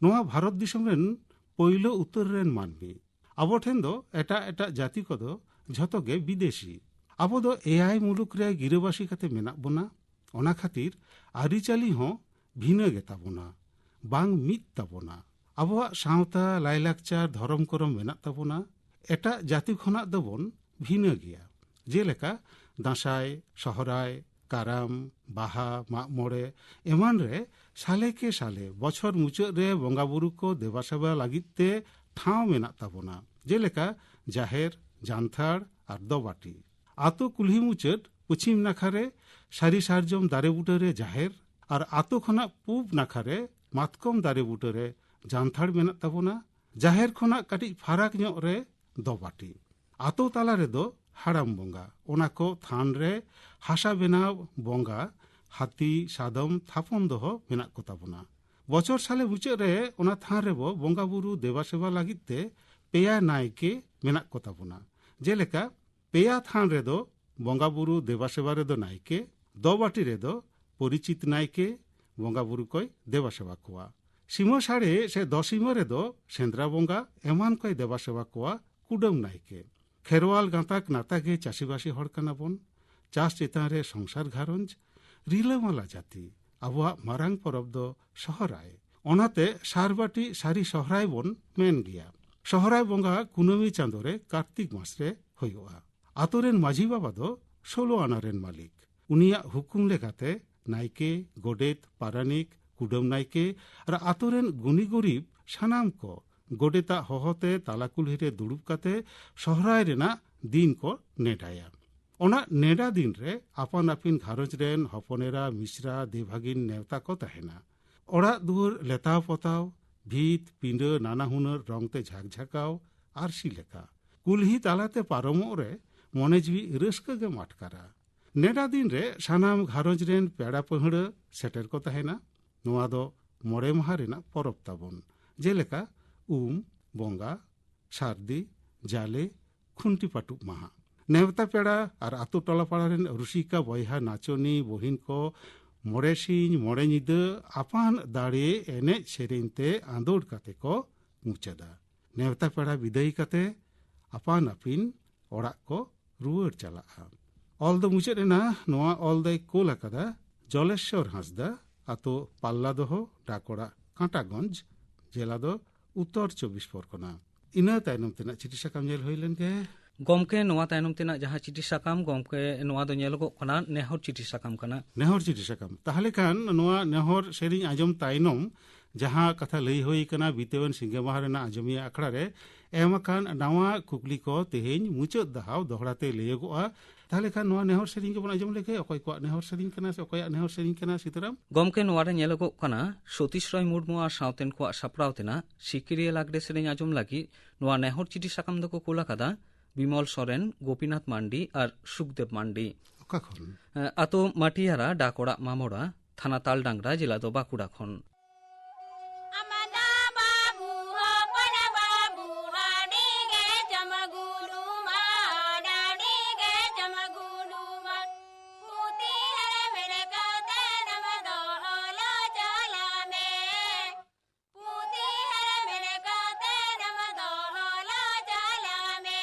ᱱᱚᱣᱟ ᱵᱷᱟᱨᱚᱛ ᱫᱤᱥᱚᱢ ᱨᱮᱱ ᱯᱳᱭᱞᱳ ᱩᱛᱟᱹᱨ ᱨᱮᱱ ᱢᱟᱹᱱᱢᱤ᱾ ᱟᱵᱚ ᱴᱷᱮᱱ ᱫᱚ ᱮᱴᱟᱜ ᱮᱴᱟᱜ ᱡᱟᱹᱛᱤ ᱠᱚᱫᱚ ᱡᱷᱚᱛᱚ ᱜᱮ ᱵᱤᱫᱮᱥᱤ᱾ ᱟᱵᱚ ᱫᱚ ᱮᱭᱟᱭ ᱢᱩᱞᱩᱠ ᱨᱮ ᱜᱤᱨᱟᱹᱵᱟᱹᱥᱤ ᱠᱟᱛᱮ ᱢᱮᱱᱟᱜ ᱵᱚᱱᱟ᱾ ᱚᱱᱟ ᱠᱷᱟᱹᱛᱤᱨ ᱟᱹᱨᱤᱪᱟᱹᱞᱤ ᱦᱚᱸ ᱵᱷᱤᱱᱟᱹ ᱜᱮ ᱛᱟᱵᱚᱱᱟ, ᱵᱟᱝ ᱢᱤᱫ ᱛᱟᱵᱚᱱᱟ᱾ ᱟᱵᱚᱣᱟᱜ ᱥᱟᱶᱛᱟ, ᱞᱟᱭᱞᱟᱠᱪᱟᱨ, ᱫᱷᱚᱨᱚᱢ ᱠᱚᱨᱚᱢ ᱢᱮᱱᱟᱜ ᱛᱟᱵᱚᱱᱟ, ᱮᱴᱟᱜ ᱡᱟᱹᱛᱤ ᱠᱷᱚᱱᱟᱜ ᱫᱚᱵᱚᱱ ᱵᱷᱤᱱᱟᱹ ᱜᱮᱭᱟ᱾ ᱡᱮᱞᱮᱠᱟ ᱫᱟᱸᱥᱟᱭ, ᱥᱚᱦᱨᱟᱭ, ᱠᱟᱨᱟᱢ, ᱵᱟᱦᱟ, ᱢᱟᱜ ᱢᱚᱬᱮ ᱮᱢᱟᱱ ᱨᱮ ᱥᱟᱞᱮ ᱠᱮ ᱥᱟᱞᱮ ᱵᱚᱪᱷᱚᱨ ᱢᱩᱪᱟᱹᱫ ᱨᱮ ᱵᱚᱸᱜᱟ ᱵᱩᱨᱩ ᱠᱚ ᱫᱮᱵᱟ ᱥᱮᱵᱟ ᱞᱟᱹᱜᱤᱫ ᱛᱮ ᱴᱷᱟᱶ ᱢᱮᱱᱟᱜ ᱛᱟᱵᱚᱱᱟ, ᱡᱮᱞᱮᱠᱟ ᱡᱟᱦᱮᱨ, ᱡᱟᱱᱛᱷᱟᱲ ᱟᱨ ᱫᱚᱵᱟᱴᱤ᱾ ᱟᱛᱳ ᱠᱩᱞᱦᱤ ᱢᱩᱪᱟᱹᱫ ᱯᱚᱪᱷᱤᱢ ᱱᱟᱠᱷᱟ ᱨᱮ ᱥᱟᱹᱨᱤ ᱥᱟᱨᱡᱚᱢ ᱫᱟᱨᱮ ᱵᱩᱴᱟᱹ ᱨᱮ ᱡᱟᱦᱮᱨ, ᱟᱨ ᱟᱛᱳ ᱠᱷᱚᱱᱟᱜ ᱯᱩᱵ ᱱᱟᱠᱷᱟ ᱨᱮ ᱢᱟᱛᱠᱚᱢ ᱫᱟᱨᱮ ᱵᱩᱴᱟᱹ ᱨᱮ ᱡᱟᱱᱛᱷᱟᱲ ᱢᱮᱱᱟᱜ ᱛᱟᱵᱚᱱᱟ᱾ ᱡᱟᱦᱮᱨ ᱠᱷᱚᱱᱟᱜ ᱠᱟᱹᱴᱤᱡ ᱯᱷᱟᱨᱟᱠ ᱧᱚᱜ ᱨᱮ ᱫᱚᱵᱟᱴᱤ᱾ ᱟᱛᱳ ᱛᱟᱞᱟ ᱨᱮᱫᱚ ᱦᱟᱲᱟᱢ ᱵᱚᱸᱜᱟ, ᱚᱱᱟ ᱠᱚ ᱛᱷᱟᱱ ᱨᱮ ᱦᱟᱥᱟ ᱵᱮᱱᱟᱣ ᱵᱚᱸᱜᱟ, ᱦᱟᱹᱛᱤ, ᱥᱟᱫᱚᱢ ᱛᱷᱟᱯᱚᱱ ᱫᱚᱦᱚ ᱢᱮᱱᱟᱜ ᱠᱚ ᱛᱟᱵᱚᱱᱟ᱾ ᱵᱚᱪᱷᱚᱨ ᱥᱟᱞᱮ ᱢᱩᱪᱟᱹᱫ ᱨᱮ ᱚᱱᱟ ᱛᱷᱟᱱ ᱨᱮᱵᱚ ᱵᱚᱸᱜᱟ ᱵᱩᱨᱩ ᱫᱮᱵᱟ ᱥᱮᱵᱟ ᱞᱟᱹᱜᱤᱫ ᱛᱮ ᱯᱮᱭᱟ ᱱᱟᱭᱠᱮ ᱢᱮᱱᱟᱜ ᱠᱚ ᱛᱟᱵᱚᱱᱟ᱾ ᱡᱮᱞᱮᱠᱟ, ᱯᱮᱭᱟ ᱛᱷᱟᱱ ᱨᱮᱫᱚ ᱵᱚᱸᱜᱟ ᱵᱩᱨᱩ ᱫᱮᱵᱟ ᱥᱮᱵᱟ ᱨᱮᱫᱚ ᱱᱟᱭᱠᱮ, ᱫᱚᱵᱟᱴᱤ ᱨᱮᱫᱚ ᱯᱚᱨᱤᱪᱤᱛ ᱱᱟᱭᱠᱮ ᱵᱚᱸᱜᱟ ᱵᱩᱨᱩ ᱠᱚᱭ ᱫᱮᱵᱟ ᱥᱮᱵᱟ ᱠᱚᱣᱟ᱾ ᱥᱤᱢᱟᱹ ᱥᱟᱹᱲᱮ ᱥᱮ ᱫᱚᱥᱤᱢᱟᱹ ᱨᱮᱫᱚ ᱥᱮᱸᱫᱽᱨᱟ ᱵᱚᱸᱜᱟ ᱮᱢᱟᱱ ᱠᱚᱭ ᱫᱮᱵᱟ ᱥᱮᱵᱟ ᱠᱚᱣᱟ ᱠᱩᱰᱟᱹᱢ ᱱᱟᱭᱠᱮ᱾ ᱠᱷᱮᱨᱣᱟᱞ ᱜᱟᱸᱛᱟᱠ ᱱᱟᱛᱟ ᱜᱮ ᱪᱟᱹᱥᱤᱵᱟᱹᱥᱤ ᱦᱚᱲ ᱠᱟᱱᱟ ᱵᱚᱱ᱾ ᱪᱟᱥ ᱪᱮᱛᱟᱱ ᱨᱮ ᱥᱚᱝᱥᱟᱨ ᱜᱷᱟᱨᱚᱸᱡᱽ, ᱨᱤᱞᱟᱹᱢᱟᱞᱟ ᱡᱟᱹᱛᱤ᱾ ᱟᱵᱚᱣᱟᱜ ᱢᱟᱨᱟᱝ ᱯᱚᱨᱚᱵᱽ ᱫᱚ ᱥᱚᱦᱨᱟᱭ᱾ ᱚᱱᱟᱛᱮ ᱥᱟᱨᱵᱟᱴᱤ ᱥᱟᱹᱨᱤ ᱥᱚᱦᱨᱟᱭ ᱵᱚᱱ ᱢᱮᱱ ᱜᱮᱭᱟ᱾ ᱥᱚᱦᱨᱟᱭ ᱵᱚᱸᱜᱟ ᱠᱩᱱᱟᱹᱢᱤ ᱪᱟᱸᱫᱳ ᱨᱮ ᱠᱟᱨᱛᱤᱠ ᱢᱟᱥ ᱨᱮ ᱦᱩᱭᱩᱜᱼᱟ᱾ ᱟᱛᱳ ᱨᱮᱱ ᱢᱟᱹᱡᱷᱤ ᱵᱟᱵᱟ ᱫᱚ ᱥᱳᱞᱳ ᱟᱱᱟ ᱨᱮᱱ ᱢᱟᱹᱞᱤᱠ᱾ ᱩᱱᱤᱭᱟᱜ ᱦᱩᱠᱩᱢ ᱞᱮᱠᱟᱛᱮ ᱱᱟᱭᱠᱮ, ᱜᱚᱰᱮᱛ, ᱯᱟᱨᱟᱱᱤᱠ, ᱠᱩᱰᱟᱹᱢ ᱱᱟᱭᱠᱮ ᱟᱨ ᱟᱛᱳ ᱨᱮᱱ ᱜᱩᱱᱤ ᱜᱩᱨᱤᱵ ᱥᱟᱱᱟᱢ ᱠᱚ ᱜᱚᱰᱮᱛᱟᱜ ᱦᱚᱦᱚᱛᱮ ᱛᱟᱞᱟ ᱠᱩᱞᱦᱤ ᱨᱮ ᱫᱩᱲᱩᱵ ᱠᱟᱛᱮ ᱥᱚᱦᱨᱟᱭ ᱨᱮᱱᱟᱜ ᱫᱤᱱ ᱠᱚ ᱱᱮᱰᱟᱭᱟ᱾ ᱚᱱᱟ ᱱᱮᱰᱟ ᱫᱤᱱ ᱨᱮ ᱟᱯᱟᱱ ᱟᱹᱯᱤᱱ ᱜᱷᱟᱨᱚᱸᱡᱽ ᱨᱮᱱ ᱦᱚᱯᱚᱱ ᱮᱨᱟ, ᱢᱤᱥᱨᱟ, ᱫᱮᱵᱷᱟᱜᱤᱱ ᱱᱮᱣᱛᱟ ᱠᱚ ᱛᱟᱦᱮᱱᱟ᱾ ᱚᱲᱟᱜ ᱫᱩᱣᱟᱹᱨ ᱞᱮᱛᱟᱣ ᱯᱚᱛᱟᱣ, ᱵᱷᱤᱛ ᱯᱤᱸᱰᱟᱹ ᱱᱟᱱᱟ ᱦᱩᱱᱟᱹᱨ ᱨᱚᱝ ᱛᱮ ᱡᱷᱟᱠᱡᱷᱟᱠᱟᱣ, ᱟᱨᱥᱤ ᱞᱮᱠᱟ᱾ ᱠᱩᱞᱦᱤ ᱛᱟᱞᱟᱛᱮ ᱯᱟᱨᱚᱢᱚᱜ ᱨᱮ ᱢᱚᱱᱮ ᱡᱤᱣᱤ ᱨᱟᱹᱥᱠᱟᱹ ᱜᱮᱢ ᱟᱴᱠᱟᱨᱟ᱾ ᱱᱮᱰᱟ ᱫᱤᱱ ᱨᱮ ᱥᱟᱱᱟᱢ ᱜᱷᱟᱨᱚᱸᱡᱽ ᱨᱮᱱ ᱯᱮᱲᱟ ᱯᱟᱹᱦᱲᱟᱹ ᱥᱮᱴᱮᱨ ᱠᱚ ᱛᱟᱦᱮᱱᱟ᱾ ᱱᱚᱣᱟ ᱫᱚ ᱢᱚᱬᱮ ᱢᱟᱦᱟ ᱨᱮᱱᱟᱜ ᱯᱚᱨᱚᱵᱽ ᱛᱟᱵᱚᱱ, ᱡᱮᱞᱮᱠᱟ ᱩᱢ, ᱵᱚᱸᱜᱟ, ᱥᱟᱹᱨᱫᱤ, ᱡᱟᱞᱮ, ᱠᱷᱩᱱᱴᱤ ᱯᱟᱹᱴᱩᱵ ᱢᱟᱦᱟ᱾ ᱱᱮᱣᱛᱟ ᱯᱮᱲᱟ ᱟᱨ ᱟᱛᱳ ᱴᱚᱞᱟ ᱯᱟᱲᱟ ᱨᱮᱱ ᱨᱩᱥᱤᱠᱟ ᱵᱚᱭᱦᱟ ᱱᱟᱪᱚᱱᱤ ᱵᱚᱦᱤᱱ ᱠᱚ ᱢᱚᱬᱮ ᱥᱤᱧ ᱢᱚᱬᱮ ᱧᱤᱫᱟᱹ ᱟᱯᱟᱱ ᱫᱟᱲᱮ ᱮᱱᱮᱡ ᱥᱮᱨᱮᱧ ᱛᱮ ᱟᱸᱫᱳᱲ ᱠᱟᱛᱮ ᱠᱚ ᱢᱩᱪᱟᱹᱫᱟ᱾ ᱱᱮᱣᱛᱟ ᱯᱮᱲᱟ ᱵᱤᱫᱟᱹᱭ ᱠᱟᱛᱮ ᱟᱯᱟᱱ ᱟᱹᱯᱤᱱ ᱚᱲᱟᱜ ᱠᱚ ᱨᱩᱣᱟᱹᱲ ᱪᱟᱞᱟᱜᱼᱟ᱾ ᱚᱞ ᱫᱚ ᱢᱩᱪᱟᱹᱫ ᱮᱱᱟ᱾ ᱱᱚᱣᱟ ᱚᱞ ᱫᱚᱭ ᱠᱳᱞ ᱟᱠᱟᱫᱟ ᱡᱚᱞᱮᱥᱣᱚᱨ ᱦᱟᱸᱥᱫᱟ, ᱟᱛᱳ ᱯᱟᱞᱞᱟ ᱫᱚᱦᱚ, ᱰᱟᱠ ᱚᱲᱟᱜ ᱠᱟᱸᱴᱟᱜᱚᱸᱡᱽ, ᱡᱮᱞᱟ ᱫᱚ ᱩᱛᱛᱚᱨ ᱪᱚᱵᱵᱤᱥ ᱯᱚᱨᱜᱚᱱᱟ᱾ ᱤᱱᱟᱹ ᱛᱟᱭᱱᱚᱢ ᱛᱮᱱᱟᱜ ᱪᱤᱴᱷᱤ ᱥᱟᱠᱟᱢ ᱧᱮᱞ ᱦᱩᱭ ᱞᱮᱱ ᱜᱮ᱾ ᱜᱚᱢᱠᱮ, ᱱᱚᱣᱟ ᱛᱟᱭᱱᱚᱢ ᱛᱮᱱᱟᱜ ᱡᱟᱦᱟᱸ ᱪᱤᱴᱷᱤ ᱥᱟᱠᱟᱢ, ᱜᱚᱢᱠᱮ, ᱱᱚᱣᱟ ᱫᱚ ᱧᱮᱞᱚᱜᱚᱜ ᱠᱟᱱᱟ ᱱᱮᱦᱚᱨ ᱪᱤᱴᱷᱤ ᱥᱟᱠᱟᱢ ᱠᱟᱱᱟ᱾ ᱱᱮᱦᱚᱨ ᱪᱤᱴᱷᱤ ᱥᱟᱠᱟᱢ᱾ ᱛᱟᱦᱚᱞᱮ ᱠᱷᱟᱱ ᱱᱚᱣᱟ ᱱᱮᱦᱚᱨ ᱥᱮᱨᱮᱧ ᱟᱸᱡᱚᱢ ᱛᱟᱭᱱᱚᱢ ᱡᱟᱦᱟᱸ ᱠᱟᱛᱷᱟ ᱞᱟᱹᱭ ᱦᱩᱭ ᱠᱟᱱᱟ ᱵᱤᱛᱟᱹᱣᱮᱱ ᱥᱤᱸᱜᱮ ᱢᱟᱦᱟ ᱨᱮᱱᱟᱜ ᱟᱸᱡᱚᱢᱤᱭᱟᱹ ᱟᱠᱷᱲᱟ ᱨᱮ, ᱮᱢ ᱟᱠᱟᱱ ᱱᱟᱣᱟ ᱠᱩᱠᱞᱤ ᱠᱚ ᱛᱮᱦᱮᱧ ᱢᱩᱪᱟᱹᱫ ᱫᱷᱟᱣ ᱫᱚᱦᱲᱟ ᱛᱮ ᱞᱟᱹᱭᱚᱜᱚᱜᱼᱟ᱾ ᱛᱟᱦᱞᱮ ᱠᱷᱟᱱ ᱱᱚᱣᱟ ᱱᱮᱦᱚᱨ ᱥᱮᱨᱮᱧ ᱜᱮᱵᱚᱱ ᱟᱸᱡᱚᱢ ᱞᱮᱜᱮ, ᱚᱠᱚᱭ ᱠᱚᱣᱟᱜ ᱱᱮᱦᱚᱨ ᱥᱮᱨᱮᱧ ᱠᱟᱱᱟ ᱥᱮ ᱚᱠᱚᱭᱟᱜ ᱱᱮᱦᱚᱨ ᱥᱮᱨᱮᱧ ᱠᱟᱱᱟ, ᱥᱤᱛᱟᱹᱨᱟᱢ? ᱜᱚᱢᱠᱮ, ᱱᱚᱣᱟ ᱨᱮ ᱧᱮᱞᱚᱜᱚᱜ ᱠᱟᱱᱟ ᱥᱚᱛᱤᱥ ᱨᱚᱭ ᱢᱩᱨᱢᱩ ᱟᱨ ᱥᱟᱶᱛᱮᱱ ᱠᱚᱣᱟᱜ ᱥᱟᱯᱲᱟᱣ ᱛᱮᱱᱟᱜ ᱥᱤᱠᱟᱹᱨᱤᱭᱟᱹ ᱞᱟᱜᱽᱲᱮ ᱥᱮᱨᱮᱧ ᱟᱸᱡᱚᱢ ᱞᱟᱹᱜᱤᱫ ᱱᱚᱣᱟ ᱱᱮᱦᱚᱨ ᱪᱤᱴᱷᱤ ᱥᱟᱠᱟᱢ ᱫᱚᱠᱚ ᱠᱩᱞ ᱟᱠᱟᱫᱟ ᱵᱤᱢᱚᱞ ᱥᱚᱨᱮᱱ, ᱜᱳᱯᱤᱱᱟᱛᱷ ᱢᱟᱱᱰᱤ ᱟᱨ ᱥᱩᱠᱫᱮᱵᱽ ᱢᱟᱱᱰᱤ᱾ ᱚᱠᱟ ᱠᱷᱚᱱ? ᱮᱸ, ᱟᱛᱳ ᱢᱟᱴᱤᱭᱟᱨᱟ, ᱰᱟᱠ ᱚᱲᱟᱜ ᱢᱟᱢᱚᱲᱟ, ᱛᱷᱟᱱᱟ ᱛᱟᱞᱰᱟᱝᱨᱟ, ᱡᱮᱞᱟ ᱫᱚ ᱵᱟᱸᱠᱩᱲᱟ ᱠᱷᱚᱱ᱾ ᱟᱢᱫᱟ ᱵᱟᱹᱵᱩ, ᱦᱚᱯᱚᱱ ᱵᱟᱹᱵᱩ, ᱟᱹᱰᱤ ᱜᱮ ᱪᱚᱢᱜᱩᱞᱩᱢᱟ, ᱟᱹᱰᱤ ᱜᱮ ᱪᱚᱢᱜᱩᱞᱩᱢᱟ᱾ ᱯᱩᱛᱷᱤ ᱦᱮᱨᱢᱮᱫ ᱠᱟᱛᱮ ᱱᱟᱢ ᱫᱚᱦᱚ ᱞᱚ ᱪᱟᱞᱟᱜ ᱢᱮ᱾ ᱯᱩᱛᱷᱤ ᱦᱮᱨᱢᱮᱫ ᱠᱟᱛᱮ ᱱᱟᱢ ᱫᱚᱦᱚ ᱞᱚ ᱪᱟᱞᱟᱜ ᱢᱮ᱾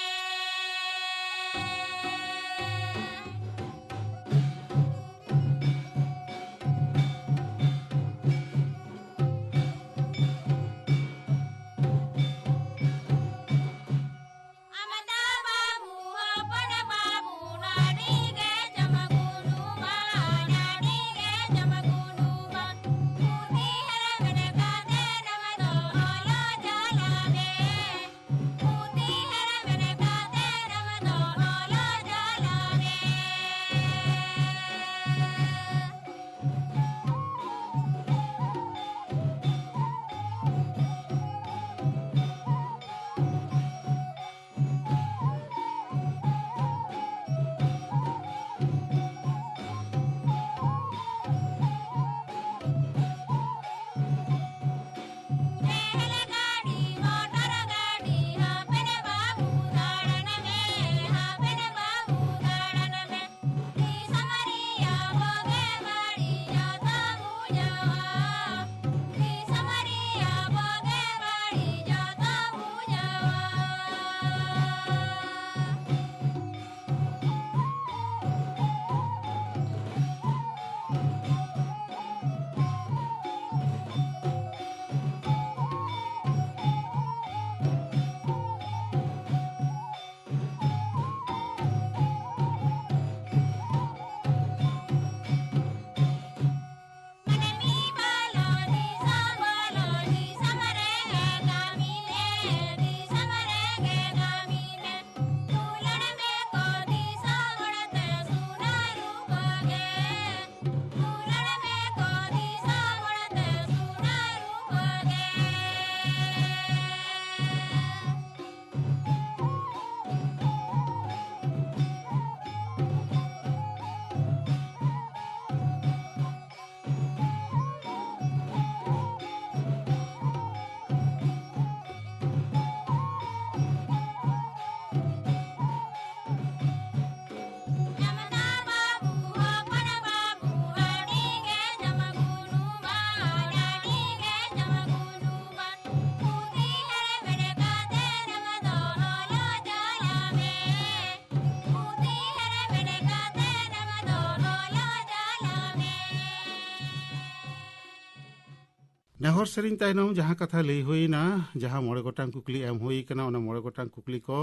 ᱱᱮᱦᱚᱨ ᱥᱮᱨᱮᱧ ᱛᱟᱭᱱᱚᱢ ᱡᱟᱦᱟᱸ ᱠᱟᱛᱷᱟ ᱞᱟᱹᱭ ᱦᱩᱭᱱᱟ, ᱡᱟᱦᱟᱸ ᱢᱚᱬᱮ ᱜᱚᱴᱟᱝ ᱠᱩᱠᱞᱤ ᱮᱢ ᱦᱩᱭ ᱠᱟᱱᱟ, ᱚᱱᱟ ᱢᱚᱬᱮ ᱜᱚᱴᱟᱝ ᱠᱩᱠᱞᱤ ᱠᱚ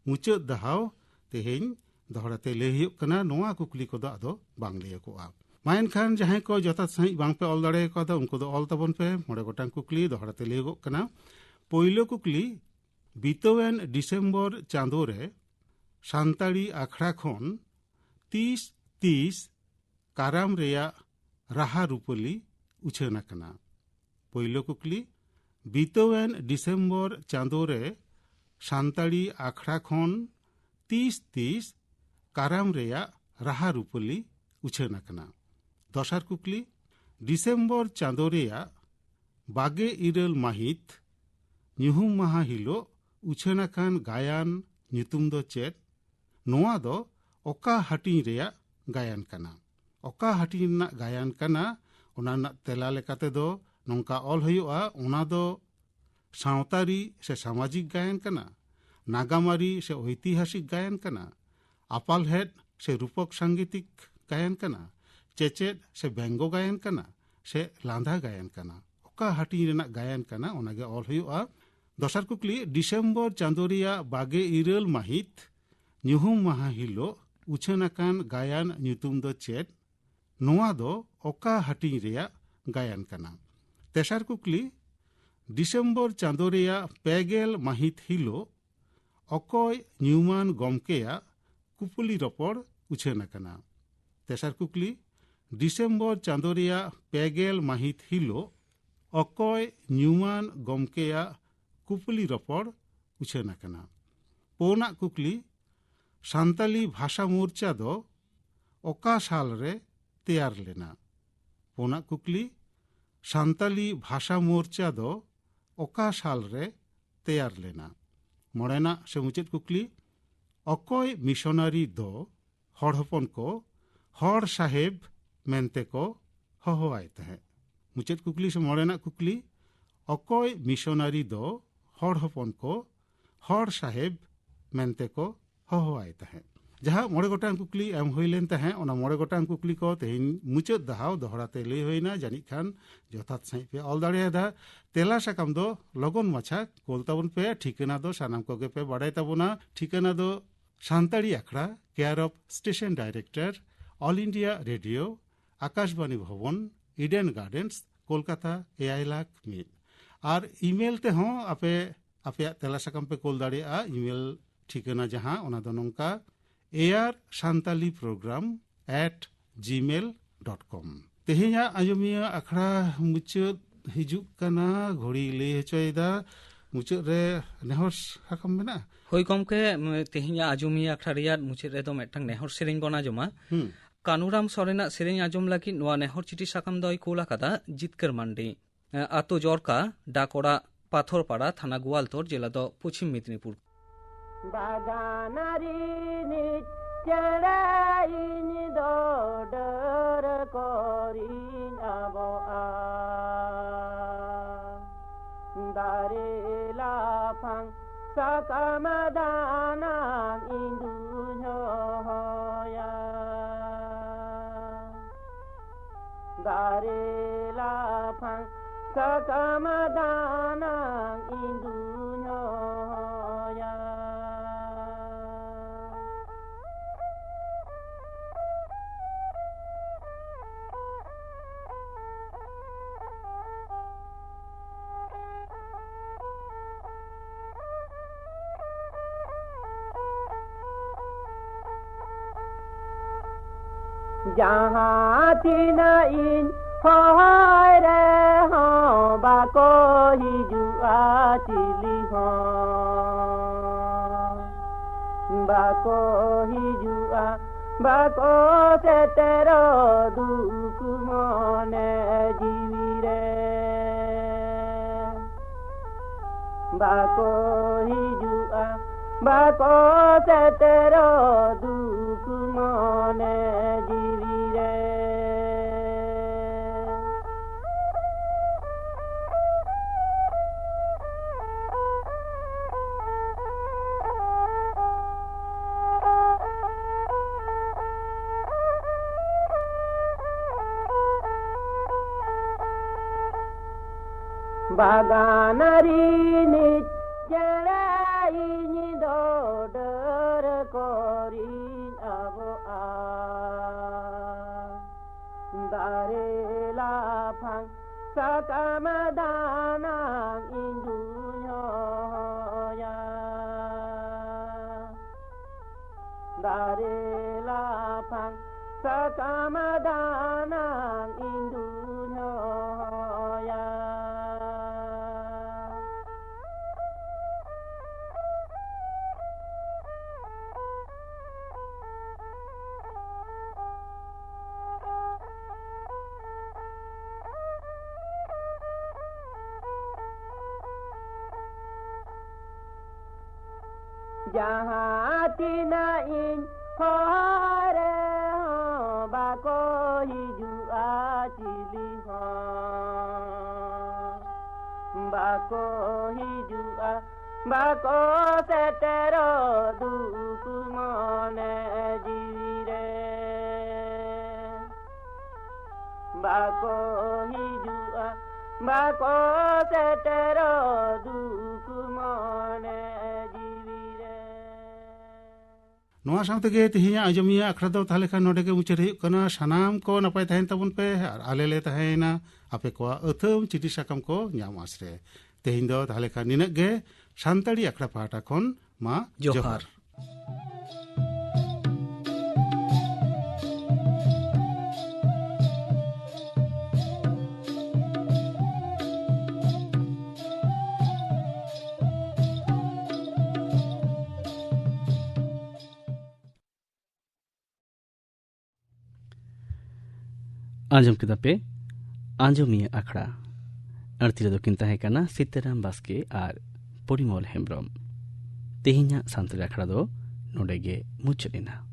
ᱢᱩᱪᱟᱹᱫ ᱫᱷᱟᱣ ᱛᱮᱦᱮᱧ ᱫᱚᱦᱲᱟ ᱛᱮ ᱞᱟᱹᱭ ᱦᱩᱭᱩᱜ ᱠᱟᱱᱟ᱾ ᱱᱚᱣᱟ ᱠᱩᱠᱞᱤ ᱠᱚᱫᱚ ᱟᱫᱚ ᱵᱟᱝ ᱞᱟᱹᱭᱚᱜᱚᱜᱼᱟ᱾ ᱢᱟ ᱮᱱᱠᱷᱟᱱ ᱡᱟᱦᱟᱸᱭ ᱠᱚ ᱡᱚᱛᱷᱟᱛ ᱥᱟᱺᱦᱤᱡ ᱵᱟᱝ ᱯᱮ ᱚᱞ ᱫᱟᱲᱮ ᱠᱟᱣᱫᱟ, ᱩᱱᱠᱩ ᱫᱚ ᱚᱞ ᱛᱟᱵᱚᱱ ᱯᱮ᱾ ᱢᱚᱬᱮ ᱜᱚᱴᱟᱝ ᱠᱩᱠᱞᱤ ᱫᱚᱦᱲᱟ ᱛᱮ ᱞᱟᱹᱭᱚᱜᱚᱜ ᱠᱟᱱᱟ᱾ ᱯᱳᱭᱞᱳ ᱠᱩᱠᱞᱤ, ᱵᱤᱛᱟᱹᱣᱮᱱ ᱰᱤᱥᱮᱢᱵᱚᱨ ᱪᱟᱸᱫᱳ ᱨᱮ ᱥᱟᱱᱛᱟᱲᱤ ᱟᱠᱷᱲᱟ ᱠᱷᱚᱱ ᱛᱤᱥ ᱛᱤᱥ ᱠᱟᱨᱟᱢ ᱨᱮᱭᱟᱜ ᱨᱟᱦᱟ ᱨᱩᱯᱟᱹᱞᱤ ᱩᱪᱷᱟᱹᱱ ᱟᱠᱟᱱᱟ? ᱯᱳᱭᱞᱳ ᱠᱩᱠᱞᱤ, ᱵᱤᱛᱟᱹᱣᱮᱱ ᱰᱤᱥᱮᱢᱵᱚᱨ ᱪᱟᱸᱫᱳ ᱨᱮ ᱥᱟᱱᱛᱟᱲᱤ ᱟᱠᱷᱲᱟ ᱠᱷᱚᱱ ᱛᱤᱥ ᱛᱤᱥ ᱠᱟᱨᱟᱢ ᱨᱮᱭᱟᱜ ᱨᱟᱦᱟ ᱨᱩᱯᱟᱹᱞᱤ ᱩᱪᱷᱟᱹᱱ ᱟᱠᱟᱱᱟ? ᱫᱚᱥᱟᱨ ᱠᱩᱠᱞᱤ, ᱰᱤᱥᱮᱢᱵᱚᱨ ᱪᱟᱸᱫᱳ ᱨᱮᱭᱟᱜ ᱵᱟᱜᱮ ᱤᱨᱟᱹᱞ ᱢᱟᱹᱦᱤᱛ ᱧᱩᱦᱩᱢ ᱢᱟᱦᱟ ᱦᱤᱞᱳᱜ ᱩᱪᱷᱟᱹᱱ ᱟᱠᱟᱱ ᱜᱟᱭᱟᱱ ᱧᱩᱛᱩᱢ ᱫᱚ ᱪᱮᱫ? ᱱᱚᱣᱟ ᱫᱚ ᱚᱠᱟ ᱦᱟᱹᱴᱤᱧ ᱨᱮᱭᱟᱜ ᱜᱟᱭᱟᱱ ᱠᱟᱱᱟ? ᱚᱠᱟ ᱦᱟᱹᱴᱤᱧ ᱨᱮᱱᱟᱜ ᱜᱟᱭᱟᱱ ᱠᱟᱱᱟ? ᱚᱱᱟ ᱨᱮᱱᱟᱜ ᱛᱮᱞᱟ ᱞᱮᱠᱟ ᱛᱮᱫᱚ ᱱᱚᱝᱠᱟ ᱚᱞ ᱦᱩᱭᱩᱜᱼᱟ, ᱚᱱᱟ ᱫᱚ ᱥᱟᱶᱛᱟᱨᱤ ᱥᱮ ᱥᱟᱢᱟᱡᱤᱠ ᱜᱟᱭᱟᱱ ᱠᱟᱱᱟ, ᱱᱟᱜᱟᱢᱟᱹᱨᱤ ᱥᱮ ᱳᱭᱛᱤᱦᱟᱥᱤᱠ ᱜᱟᱭᱟᱱ ᱠᱟᱱᱟ, ᱟᱯᱟᱞᱦᱮᱫ ᱥᱮ ᱨᱩᱯᱚᱠ ᱥᱟᱝᱜᱤᱛᱤᱠ ᱜᱟᱭᱟᱱ ᱠᱟᱱᱟ, ᱪᱮᱪᱮᱫ ᱥᱮ ᱵᱮᱝᱜᱚ ᱜᱟᱭᱟᱱ ᱠᱟᱱᱟ, ᱥᱮ ᱞᱟᱸᱫᱟ ᱜᱟᱭᱟᱱ ᱠᱟᱱᱟ? ᱚᱠᱟ ᱦᱟᱹᱴᱤᱧ ᱨᱮᱱᱟᱜ ᱜᱟᱭᱟᱱ ᱠᱟᱱᱟ, ᱚᱱᱟᱜᱮ ᱚᱞ ᱦᱩᱭᱩᱜᱼᱟ᱾ ᱫᱚᱥᱟᱨ ᱠᱩᱠᱞᱤ, ᱰᱤᱥᱮᱢᱵᱚᱨ ᱪᱟᱸᱫᱳ ᱨᱮᱭᱟᱜ ᱵᱟᱜᱮ ᱤᱨᱟᱹᱞ ᱢᱟᱹᱦᱤᱛ ᱧᱩᱦᱩᱢ ᱢᱟᱦᱟ ᱦᱤᱞᱳᱜ ᱩᱪᱷᱟᱹᱱ ᱟᱠᱟᱱ ᱜᱟᱭᱟᱱ ᱧᱩᱛᱩᱢ ᱫᱚ ᱪᱮᱫ? ᱱᱚᱣᱟ ᱫᱚ ᱚᱠᱟ ᱦᱟᱹᱴᱤᱧ ᱨᱮᱭᱟᱜ ᱜᱟᱭᱟᱱ ᱠᱟᱱᱟ? ᱛᱮᱥᱟᱨ ᱠᱩᱠᱞᱤ, ᱰᱤᱥᱮᱢᱵᱚᱨ ᱪᱟᱸᱫᱳ ᱨᱮᱭᱟᱜ ᱯᱮ ᱜᱮᱞ ᱢᱟᱹᱦᱤᱛ ᱦᱤᱞᱳᱜ ᱚᱠᱚᱭ ᱧᱩᱢᱟᱱ ᱜᱚᱢᱠᱮᱭᱟᱜ ᱠᱩᱯᱩᱞᱤ ᱨᱚᱯᱚᱲ ᱩᱪᱷᱟᱹᱱ ᱟᱠᱟᱱᱟ? ᱛᱮᱥᱟᱨ ᱠᱩᱠᱞᱤ, ᱰᱤᱥᱮᱢᱵᱚᱨ ᱪᱟᱸᱫᱳ ᱨᱮᱭᱟᱜ ᱯᱮ ᱜᱮᱞ ᱢᱟᱹᱦᱤᱛ ᱦᱤᱞᱳᱜ ᱚᱠᱚᱭ ᱧᱩᱢᱟᱱ ᱜᱚᱢᱠᱮᱭᱟᱜ ᱠᱩᱯᱩᱞᱤ ᱨᱚᱯᱚᱲ ᱩᱪᱷᱟᱹᱱ ᱟᱠᱟᱱᱟ? ᱯᱩᱱᱟᱜ ᱠᱩᱠᱞᱤ, ᱥᱟᱱᱛᱟᱞᱤ ᱵᱷᱟᱥᱟ ᱢᱳᱨᱪᱟ ᱫᱚ ᱚᱠᱟ ᱥᱟᱞ ᱨᱮ ᱛᱮᱭᱟᱨ ᱞᱮᱱᱟ? ᱯᱩᱱᱟᱜ ᱠᱩᱠᱞᱤ, ᱥᱟᱱᱛᱟᱞᱤ ᱵᱷᱟᱥᱟ ᱢᱳᱨᱪᱟ ᱫᱚ ᱚᱠᱟ ᱥᱟᱞ ᱨᱮ ᱛᱮᱭᱟᱨ ᱞᱮᱱᱟ? ᱢᱚᱬᱮᱱᱟᱜ ᱥᱮ ᱢᱩᱪᱟᱹᱫ ᱠᱩᱠᱞᱤ, ᱚᱠᱚᱭ ᱢᱤᱥᱚᱱᱟᱨᱤ ᱫᱚ ᱦᱚᱲ ᱦᱚᱯᱚᱱ ᱠᱚ ᱦᱚᱲ ᱥᱟᱦᱮᱵᱽ ᱢᱮᱱᱛᱮ ᱠᱚ ᱦᱚᱦᱚᱣᱟᱭ ᱛᱟᱦᱮᱸᱫ? ᱢᱩᱪᱟᱹᱫ ᱠᱩᱠᱞᱤ ᱥᱮ ᱢᱚᱬᱮᱱᱟᱜ ᱠᱩᱠᱞᱤ, ᱚᱠᱚᱭ ᱢᱤᱥᱚᱱᱟᱨᱤ ᱫᱚ ᱦᱚᱲ ᱦᱚᱯᱚᱱ ᱠᱚ ᱦᱚᱲ ᱥᱟᱦᱮᱵᱽ ᱢᱮᱱᱛᱮ ᱠᱚ ᱦᱚᱦᱚᱣᱟᱭ ᱛᱟᱦᱮᱸᱫ? ᱡᱟᱦᱟᱸ ᱢᱚᱬᱮ ᱜᱚᱴᱟᱝ ᱠᱩᱠᱞᱤ ᱮᱢ ᱦᱩᱭ ᱞᱮᱱ ᱛᱟᱦᱮᱸᱫ, ᱚᱱᱟ ᱢᱚᱬᱮ ᱜᱚᱴᱟᱝ ᱠᱩᱠᱞᱤ ᱠᱚ ᱛᱮᱦᱮᱧ ᱢᱩᱪᱟᱹᱫ ᱫᱷᱟᱣ ᱫᱚᱦᱲᱟ ᱛᱮ ᱞᱟᱹᱭ ᱦᱩᱭᱱᱟ᱾ ᱡᱟᱹᱱᱤᱡ ᱠᱷᱟᱱ ᱡᱚᱛᱷᱟᱛ ᱥᱟᱺᱦᱤᱡ ᱯᱮ ᱚᱞ ᱫᱟᱲᱮᱭᱟᱫᱟ᱾ ᱛᱮᱞᱟ ᱥᱟᱠᱟᱢ ᱫᱚ ᱞᱚᱜᱚᱱ ᱢᱟᱪᱷᱟ ᱠᱳᱞ ᱛᱟᱵᱚᱱ ᱯᱮ᱾ ᱴᱷᱤᱠᱟᱹᱱᱟ ᱫᱚ ᱥᱟᱱᱟᱢ ᱠᱚᱜᱮ ᱯᱮ ᱵᱟᱲᱟᱭ ᱛᱟᱵᱚᱱᱟ᱾ ᱴᱷᱤᱠᱟᱹᱱᱟ ᱫᱚ ᱥᱟᱱᱛᱟᱲᱤ ᱟᱠᱷᱲᱟ, care of station director, All India Radio, Akashvani Bhavan, Eden gardens, Kolkata ᱮᱭᱟᱭ ᱞᱟᱠᱷ ᱢᱤᱫ᱾ ᱟᱨ ᱤᱢᱮᱞ ᱛᱮᱦᱚᱸ ᱟᱯᱮ ᱟᱯᱮᱭᱟᱜ ᱛᱮᱞᱟ ᱥᱟᱠᱟᱢ ᱯᱮ ᱠᱳᱞ ᱫᱟᱲᱮᱭᱟᱜᱼᱟ᱾ ᱤᱢᱮᱞ ᱴᱷᱤᱠᱟᱹᱱᱟ ᱡᱟᱦᱟᱸ, ᱚᱱᱟ ᱫᱚ ᱱᱚᱝᱠᱟ: air santali program at gmail dot com᱾ ᱛᱮᱦᱮᱧᱟᱜ ᱟᱸᱡᱚᱢᱤᱭᱟᱹ ᱟᱠᱷᱲᱟ ᱢᱩᱪᱟᱹᱫ ᱦᱤᱡᱩᱜ ᱠᱟᱱᱟ᱾ ᱜᱷᱚᱲᱤ ᱞᱟᱹᱭ ᱦᱚᱪᱚᱭᱮᱫᱟ ᱢᱩᱪᱟᱹᱫ ᱨᱮ ᱱᱮᱦᱚᱨ ᱥᱟᱠᱟᱢ ᱢᱮᱱᱟᱜᱼᱟ᱾ ᱦᱳᱭ ᱜᱚᱢᱠᱮ, ᱢ-, ᱛᱮᱦᱮᱧᱟᱜ ᱟᱸᱡᱚᱢᱤᱭᱟᱹ ᱟᱠᱷᱲᱟ ᱨᱮᱭᱟᱜ ᱢᱩᱪᱟᱹᱫ ᱨᱮᱫᱚ ᱢᱤᱫᱴᱟᱝ ᱱᱮᱦᱚᱨ ᱥᱮᱨᱮᱧ ᱵᱚᱱ ᱟᱸᱡᱚᱢᱟ᱾ ᱦᱩᱸ᱾ ᱠᱟᱹᱱᱩᱨᱟᱢ ᱥᱚᱨᱮᱱᱟᱜ ᱥᱮᱨᱮᱧ ᱟᱸᱡᱚᱢ ᱞᱟᱹᱜᱤᱫ ᱱᱚᱣᱟ ᱱᱮᱦᱚᱨ ᱪᱤᱴᱷᱤ ᱥᱟᱠᱟᱢ ᱫᱚᱭ ᱠᱩᱞ ᱟᱠᱟᱫᱟ ᱡᱤᱛᱠᱟᱹᱨ ᱢᱟᱱᱰᱤ᱾ ᱟᱛᱳ ᱡᱚᱨᱠᱟ, ᱰᱟᱠ ᱚᱲᱟᱜ ᱯᱟᱛᱷᱚᱨᱯᱟᱲᱟ, ᱛᱷᱟᱱᱟ ᱜᱳᱣᱟᱞᱛᱳᱲ, ᱡᱮᱞᱟ ᱫᱚ ᱯᱚᱪᱷᱤᱢ ᱢᱮᱫᱽᱱᱤᱯᱩᱨ᱾ ᱵᱟᱜᱟᱱ ᱨᱤᱱᱤᱡ ᱪᱮᱬᱮ ᱤᱧ ᱫᱚ ᱰᱟᱹᱨ ᱠᱚᱨᱤᱧ ᱟᱵᱚᱜᱼᱟ᱾ ᱫᱟᱨᱮ ᱞᱟᱯᱷᱟᱝ ᱥᱟᱠᱟᱢ ᱫᱟᱱᱟᱝ ᱤᱧ ᱫᱩᱧ ᱦᱚᱦᱚᱭᱟ᱾ ᱫᱟᱨᱮ ᱞᱟᱯᱷᱟᱝ ᱥᱟᱠᱟᱢ ᱫᱟᱱᱟᱝ ᱤᱧ ᱫᱩᱧ ᱦᱚᱦᱚᱭᱟ᱾ ᱡᱟᱦᱟᱸ ᱛᱤᱱᱟᱹᱜ ᱤᱧ ᱦᱚᱦᱚᱭ ᱨᱮᱦᱚᱸ ᱵᱟᱠᱚ ᱦᱤᱡᱩᱜᱼᱟ ᱪᱤᱞᱤ ᱦᱚᱸ᱾ ᱵᱟᱠᱚ ᱦᱤᱡᱩᱜᱼᱟ, ᱵᱟᱠᱚ ᱥᱮᱴᱮᱨᱚᱜ ᱫᱩᱠ ᱢᱚᱱᱮ ᱡᱤᱣᱤ ᱨᱮ᱾ ᱵᱟᱠᱚ ᱦᱤᱡᱩᱜᱼᱟ, ᱵᱟᱠᱚ ᱥᱮᱴᱮᱨᱚᱜ ᱫᱩᱠ ᱢᱚᱱᱮ ᱡᱤᱣᱤ ᱨᱮ᱾ ᱵᱟᱜᱟᱱ ᱨᱤᱱᱤᱡ ᱪᱮᱬᱮ ᱤᱧ ᱫᱚ ᱰᱟᱹᱨ ᱠᱚᱨᱤᱧ ᱟᱵᱚᱜᱼᱟ᱾ ᱫᱟᱨᱮ ᱞᱟᱯᱷᱟᱝ ᱥᱟᱠᱟᱢ ᱫᱟᱱᱟᱝ ᱤᱧ ᱫᱩᱧ ᱦᱚᱦᱚᱭᱟ᱾ ᱫᱟᱨᱮ ᱞᱟᱯᱷᱟᱝ ᱥᱟᱠᱟᱢ ᱫᱟᱱᱟᱝ ᱤᱧ ᱫᱩᱧ ᱦᱚᱦᱚᱭᱟ᱾ ᱡᱟᱦᱟᱸ ᱛᱤᱱᱟᱹᱜ ᱤᱧ ᱦᱚᱦᱚ ᱨᱮᱦᱚᱸ ᱵᱟᱠᱚ ᱦᱤᱡᱩᱜᱼᱟ ᱪᱤᱞᱤ ᱦᱚᱸ᱾ ᱵᱟᱠᱚ ᱦᱤᱡᱩᱜᱼᱟ, ᱵᱟᱠᱚ ᱥᱮᱴᱮᱨᱚᱜ ᱫᱩᱠ ᱢᱚᱱᱮ ᱡᱤᱣᱤ ᱨᱮ᱾ ᱵᱟᱠᱚ ᱦᱤᱡᱩᱜᱼᱟ, ᱵᱟᱠᱚ ᱥᱮᱴᱮᱨᱚᱜ ᱫᱩᱠ ᱢᱚᱱᱮ ᱡᱤᱣᱤ ᱨᱮ᱾ ᱱᱚᱣᱟ ᱥᱟᱶ ᱛᱮᱜᱮ ᱛᱮᱦᱮᱧᱟᱜ ᱟᱸᱡᱚᱢᱤᱭᱟᱹ ᱟᱠᱷᱲᱟ ᱫᱚ ᱛᱟᱦᱞᱮ ᱠᱷᱟᱱ ᱱᱚᱰᱮ ᱜᱮ ᱢᱩᱪᱟᱹᱫ ᱦᱩᱭᱩᱜ ᱠᱟᱱᱟ᱾ ᱥᱟᱱᱟᱢ ᱠᱚ ᱱᱟᱯᱟᱭ ᱛᱟᱦᱮᱱ ᱛᱟᱵᱚᱱ ᱯᱮ ᱟᱨ ᱟᱞᱮ ᱞᱮ ᱛᱟᱦᱮᱸᱭᱮᱱᱟ ᱟᱯᱮ ᱠᱚᱣᱟᱜ ᱟᱹᱛᱷᱟᱹᱢ ᱪᱤᱴᱷᱤ ᱥᱟᱠᱟᱢ ᱠᱚ ᱧᱟᱢ ᱟᱸᱥ ᱨᱮ᱾ ᱛᱮᱦᱮᱧ ᱫᱚ ᱛᱟᱦᱞᱮ ᱠᱷᱟᱱ ᱱᱤᱱᱟᱹᱜ ᱜᱮ᱾ ᱥᱟᱱᱛᱟᱲᱤ ᱟᱠᱷᱲᱟ ᱯᱟᱦᱴᱟ ᱠᱷᱚᱱ ᱢᱟ ᱡᱚᱦᱟᱨ᱾ ᱡᱚᱦᱟᱨ᱾ ᱟᱸᱡᱚᱢ ᱠᱮᱫᱟ ᱯᱮ ᱟᱸᱡᱚᱢᱤᱭᱟᱹ ᱟᱠᱷᱲᱟ᱾ ᱟᱹᱲᱛᱤ ᱨᱮᱫᱚ ᱠᱤᱱ ᱛᱟᱦᱮᱸ ᱠᱟᱱᱟ ᱥᱤᱛᱟᱹᱨᱟᱢ ᱵᱟᱥᱠᱮ ᱟᱨ ᱯᱚᱨᱤᱢᱚᱞ ᱦᱮᱢᱵᱽᱨᱚᱢ᱾ ᱛᱮᱦᱮᱧᱟᱜ ᱥᱟᱱᱛᱟᱲᱤ ᱟᱠᱷᱲᱟ ᱫᱚ ᱱᱚᱰᱮ ᱜᱮ ᱢᱩᱪᱟᱹᱫ ᱮᱱᱟ᱾